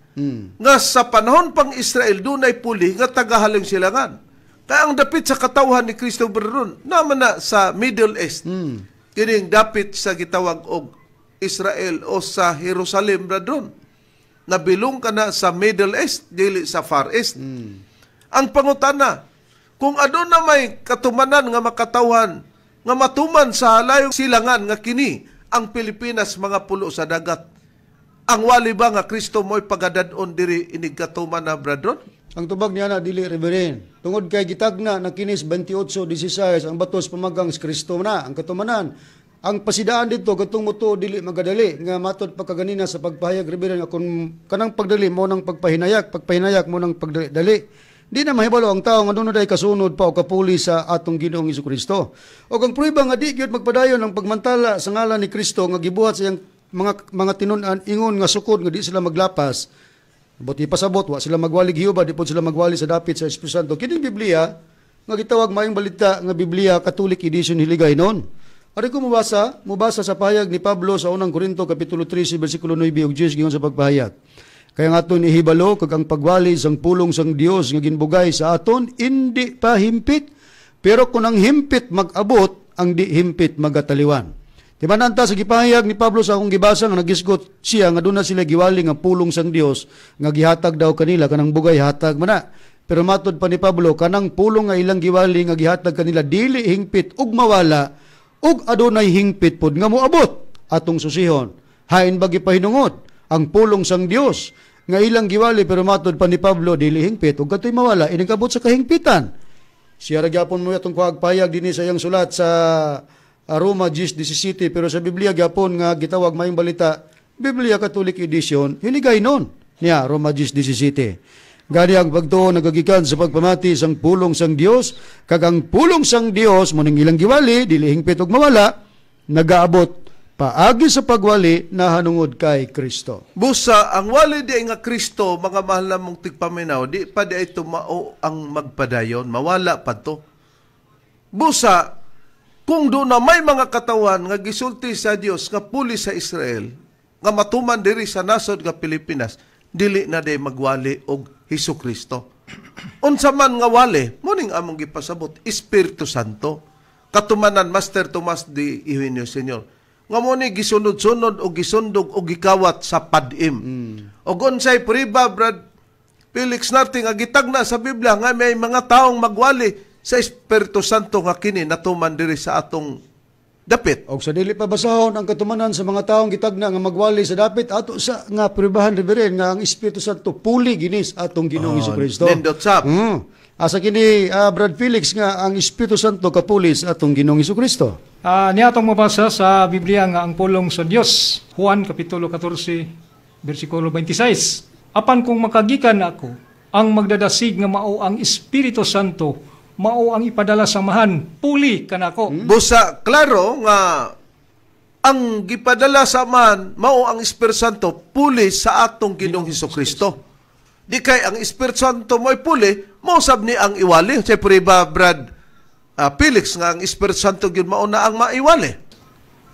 nga sa panahon pang Israel dunay puli nga tagahaling silangan. Kaya ang dapit sa katawhan ni Kristo, brethren, naman na sa Middle East. Kining dapit sa gitawag og Israel o sa Jerusalem, brethren. Nabilong ka na sa Middle East, dili sa Far East. Ang pangutana, kung aduna may katumanan nga makatawhan, nga matuman sa halayong silangan nga kini, ang Pilipinas mga pulo sa dagat. Ang wali ba nga Kristo mo'y pagadadon diri inig katuman na, brethren? Ang tubag niya na dili, Reverend. Tungod kay gitagna na kinis 28:16 ang batos pamagang si Kristo na ang katumanan. Ang pasidaan dito katong mutuo dili magadali nga matod pa kaganina sa pagpahayag, Reverend, nga kung kanang pagdali mo nang pagpahinayak, pagpahinayak mo nang pagdali. Di na mahibalo ang tao nga dunay kasunod pa o kapuli sa atong Ginoong Hesukristo. O kang prueba nga di gyud magpadayon ang pagmantala sa ngalan ni Kristo nga gibuhat sa iyang mga tinun-an ingon nga sukod nga di sila maglapas. Buti pasabot, wa sila magwali Gihuba, di po sila magwali sa dapit sa Espiritu Santo. Kining Biblia nga gitawag maayong balita nga Biblia Catholic Edition hiligay noon. Ari ko mubasa sa pahayag ni Pablo sa unang Korinto kapitulo 13 bersikulo 9 ug 10 giingon sa pagpahayag. Kaya nga aton ihibalo kag ang pagwali sang pulong sang Dios nga ginbugay sa aton indi pa himpit, pero kung ang himpit mag-abot, ang di himpit magataliwan. Timan anta sa gipahayag ni Pablo sa akong gibasa nga nagisgot siya nga doon na sila giwali nga pulong sang Dios nga gihatag daw kanila kanang bugay hatag man na. Pero matod pa ni Pablo kanang pulong nga ilang giwali nga gihatag kanila dili hingpit ug mawala ug adunay hingpit pod nga moabot atong susihon. Hain ba gipahinungod ang pulong sang Dios nga ilang giwali, pero matod pa ni Pablo dili hingpit ug katoy mawala inigabot sa kahingpitan. Siya ra gyapon mo atong kuhag pahayag dinhi sa iyang sulat sa Roma 10:17, pero sa Biblia gyapon nga gitawag maayong balita Biblia Catholic Edition hiligay nun niya Roma 10:17. Gani ang pagtuo nagagikan sa pagpamati sang pulong sang Dios, kag ang pulong sang Dios mo ning ilang giwali dili hingpit og mawala, nagaabot paagi sa pagwali nahanungod kay Kristo. Busa ang wali di nga Kristo, mga mahal na mong tigpaminaw, di pa di ay tumao ang magpadayon, mawala pa to. Busa, kung doon na may mga katawan nga gisulti sa Dios nga puli sa Israel, nga matuman diri sa nasod nga Pilipinas, dili na day magwali og Hesus Kristo. Unsa man nga wali, muning among gipasabot, Espiritu Santo. Katumanan, Master Tomas de Eugenio Senior. Nga mo ni gisunod-sunod o gisundog o gikawat sa padim. Og unsay priba, Brad Felix Narte, nga gitagna sa Biblia nga may mga taong magwali sa Espiritu Santo nga kini natuman diri sa atong dapit? Og sa dili pa basahon ang katumanan sa mga taong gitagna nga magwali sa dapit, ato sa nga pribahan, Reverend, nga ang Espiritu Santo puli ginis atong Ginoong Hesukristo. Nindot sab. Asa kini, Brad Felix, nga ang Espiritu Santo kapuli sa atong Ginoong Hesukristo? Niya atong mabasa sa Biblia nga ang pulong sa Dios, Juan kapitulo 14 bersikulo 26. "Apan kung makagikan ako, ang magdadasig nga mao ang Espiritu Santo, mao ang ipadala sa Amahan, puli kanako." Busa klaro nga ang gipadala sa Amahan mao ang Espiritu Santo, puli sa atong Ginoong Hesukristo. Di kay ang Espiritu Santo mo'y puli, mao sab ni ang iwali. Siyempre ba, Brad Felix, nga ang Espiritu Santo gyud mao na ang maiwali?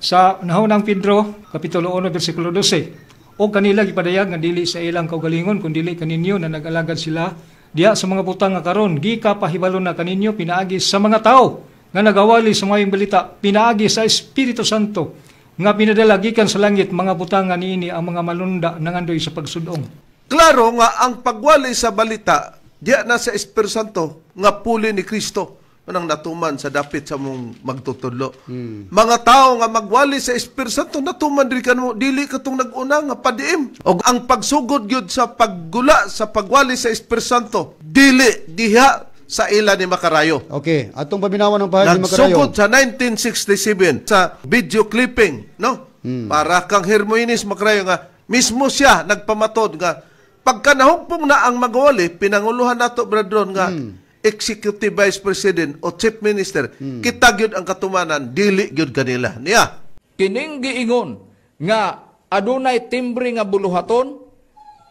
Sa Nahunang Pedro kapitulo 1 bersikulo 12. "O kanila gipadayag nga dili sa ilang kaugalingon kun dili kaninyo na nag-alagad sila diha sa mga butang nga karon gikapahibalo na kaninyo pinaagi sa mga tao nga nagawali sa maayong balita pinaagi sa Espiritu Santo nga pinadala gikan sa langit, mga butang nga niini ang mga malunda nangandoy sa pagsudong." Klaro nga ang pagwali sa balita diya na sa Espiritu Santo nga puli ni Kristo manang natuman sa dapit sa mong magtutudlo. Mga tao nga magwali sa Espiritu Santo natuman diri kanmo, dili katong nag-una nga padiim. Og ang pagsugod gyud sa paggula sa pagwali sa Espiritu Santo dili diha sa ila ni Makarayo. Okay, atong paminawan ng pahayag ni Makarayo. Nagsugod sa 1967 sa video clipping, no? Para kang Hermoines Makarayo nga mismo siya nagpamatod nga pagka nahugpong na ang magwali, pinanguluhan nato, Bradron, nga Executive Vice President o Chief Minister, kita gyud ang katumanan, dili gyud kanila. Niya. Kining giingon nga adunay timbre nga buluhaton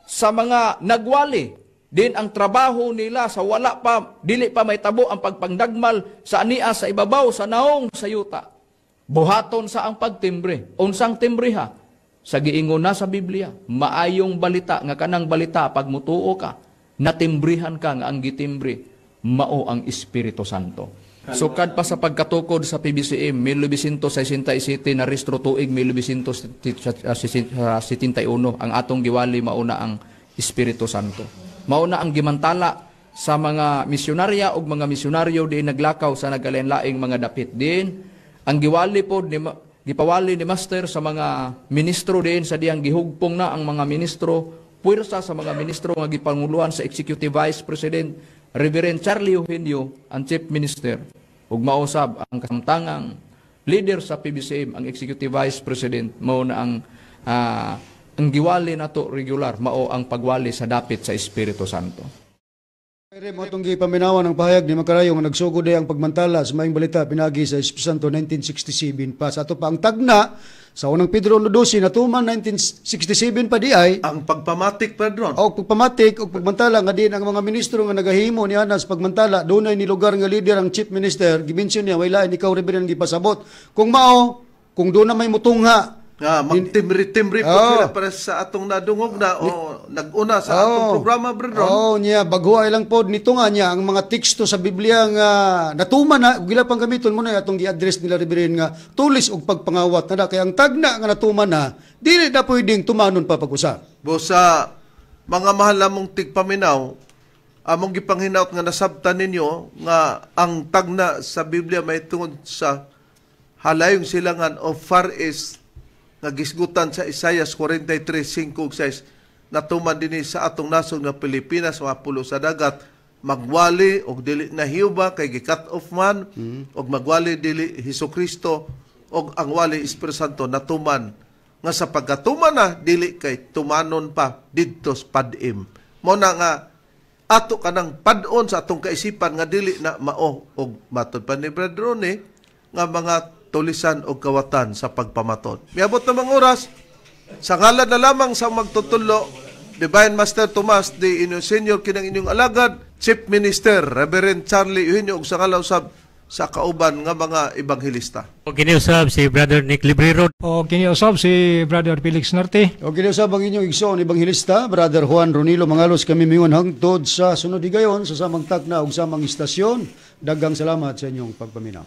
sa mga nagwali din ang trabaho nila sa wala pa, dili pa mahitabo ang pagpangdagmal sa ania sa ibabaw sa naong sa yuta, buhaton sa ang pagtimbre. Unsang timbre ha? Sa giingon na sa Biblia, maayong balita, nga kanang balita pag mutuo ka, natimbrihan ka nga ang gitimbre mao ang Espiritu Santo. Sukad pa sa pagkatukod sa PBCM 1967 na rehistro tuig 1971, ang atong giwali mauna ang Espiritu Santo. Mauna ang gimantala sa mga misyonarya ug mga misyonaryo diin naglakaw sa nagkalain-laing mga dapit. Din ang giwali pod ni gipawali ni Master sa mga ministro diin sa diyang gihugpong na ang mga ministro, puwersa sa mga ministro nga gipanguluhan sa Executive Vice President Reverend Charlie Eugenio, ang Chief Minister, ug mausab ang kasamtangang leader sa PBCM, ang Executive Vice President. Mao na ang giwali nato regular mao ang pagwali sa dapit sa Espiritu Santo. Mo atong gipaminawan ang pahayag ni Makarayo nga nagsugod ang pagmantala sa maayong balita pinagi sa Espiritu Santo 1967 pa. Sa ato pa ang tagna sa Unang Pedro 1:12 natuman 1967 pa di ay. Ang pagpamatik, Pedro. O pagpamatik o pagmantala nga din ang mga ministro nga nagahimo ni ana sa pagmantala, dunay ni lugar nga leader ang Chief Minister. Gimensyon niya, way lain ikaw, Reverend, gipasabot. Kung mao, kung doon na may mutungha nga magtimri-timri po sila para sa atong nadungog na o nag-una sa atong programa, Brethren. Oo, niya bago ay lang pod nito nga niya ang mga teksto sa Biblia nga natuman na ug ila pang gamiton mo na atong gi-address nila, Reverend, nga tulis og pagpangawat na kay ang tagna nga natuman na dili na pwedeng tumanon pa pag-usa. Busa mga mahal namong tigpaminaw, among gipanghinaot nga nasabtan ninyo nga ang tagna sa Biblia may tungod sa halayong silangan o Far East nga gisgutan sa Isaiah 43:5 ug 6 natuman dinhi sa atong nasod nga Pilipinas, mga pulo sa dagat magwali og dili na Hiuba kay gi-cut off man, og magwali dili Hesus Kristo, og ang wali Espiritu Santo natuman nga sa pagkatuman na dili kay tumanon pa didto sa padim. Mo na nga ato kanang pad-on sa atong kaisipan nga dili na mao, og matod pa ni Brad Ronnie nga mga tulisan og kawatan sa pagpamatod. Miabot na mga oras, sa ngalan na lamang sa magtutudlo, Divine Master Tomas de Inyong Senior, kinang inyong alagad, Chief Minister Reverend Charlie Eugenio, ug sa ngalan usab sa kauban nga mga ebanghelista. Og kini usab si Brother Nick Librero. O kini usab si Brother Felix Narte. O kini usab ang inyong igsoon ebanghelista, Brother Juan Ronilo Mangalos, kami mingon hangtod sa sunod higayon sa samang takna ug samang istasyon. Daghang salamat sa inyong pagpaminaw.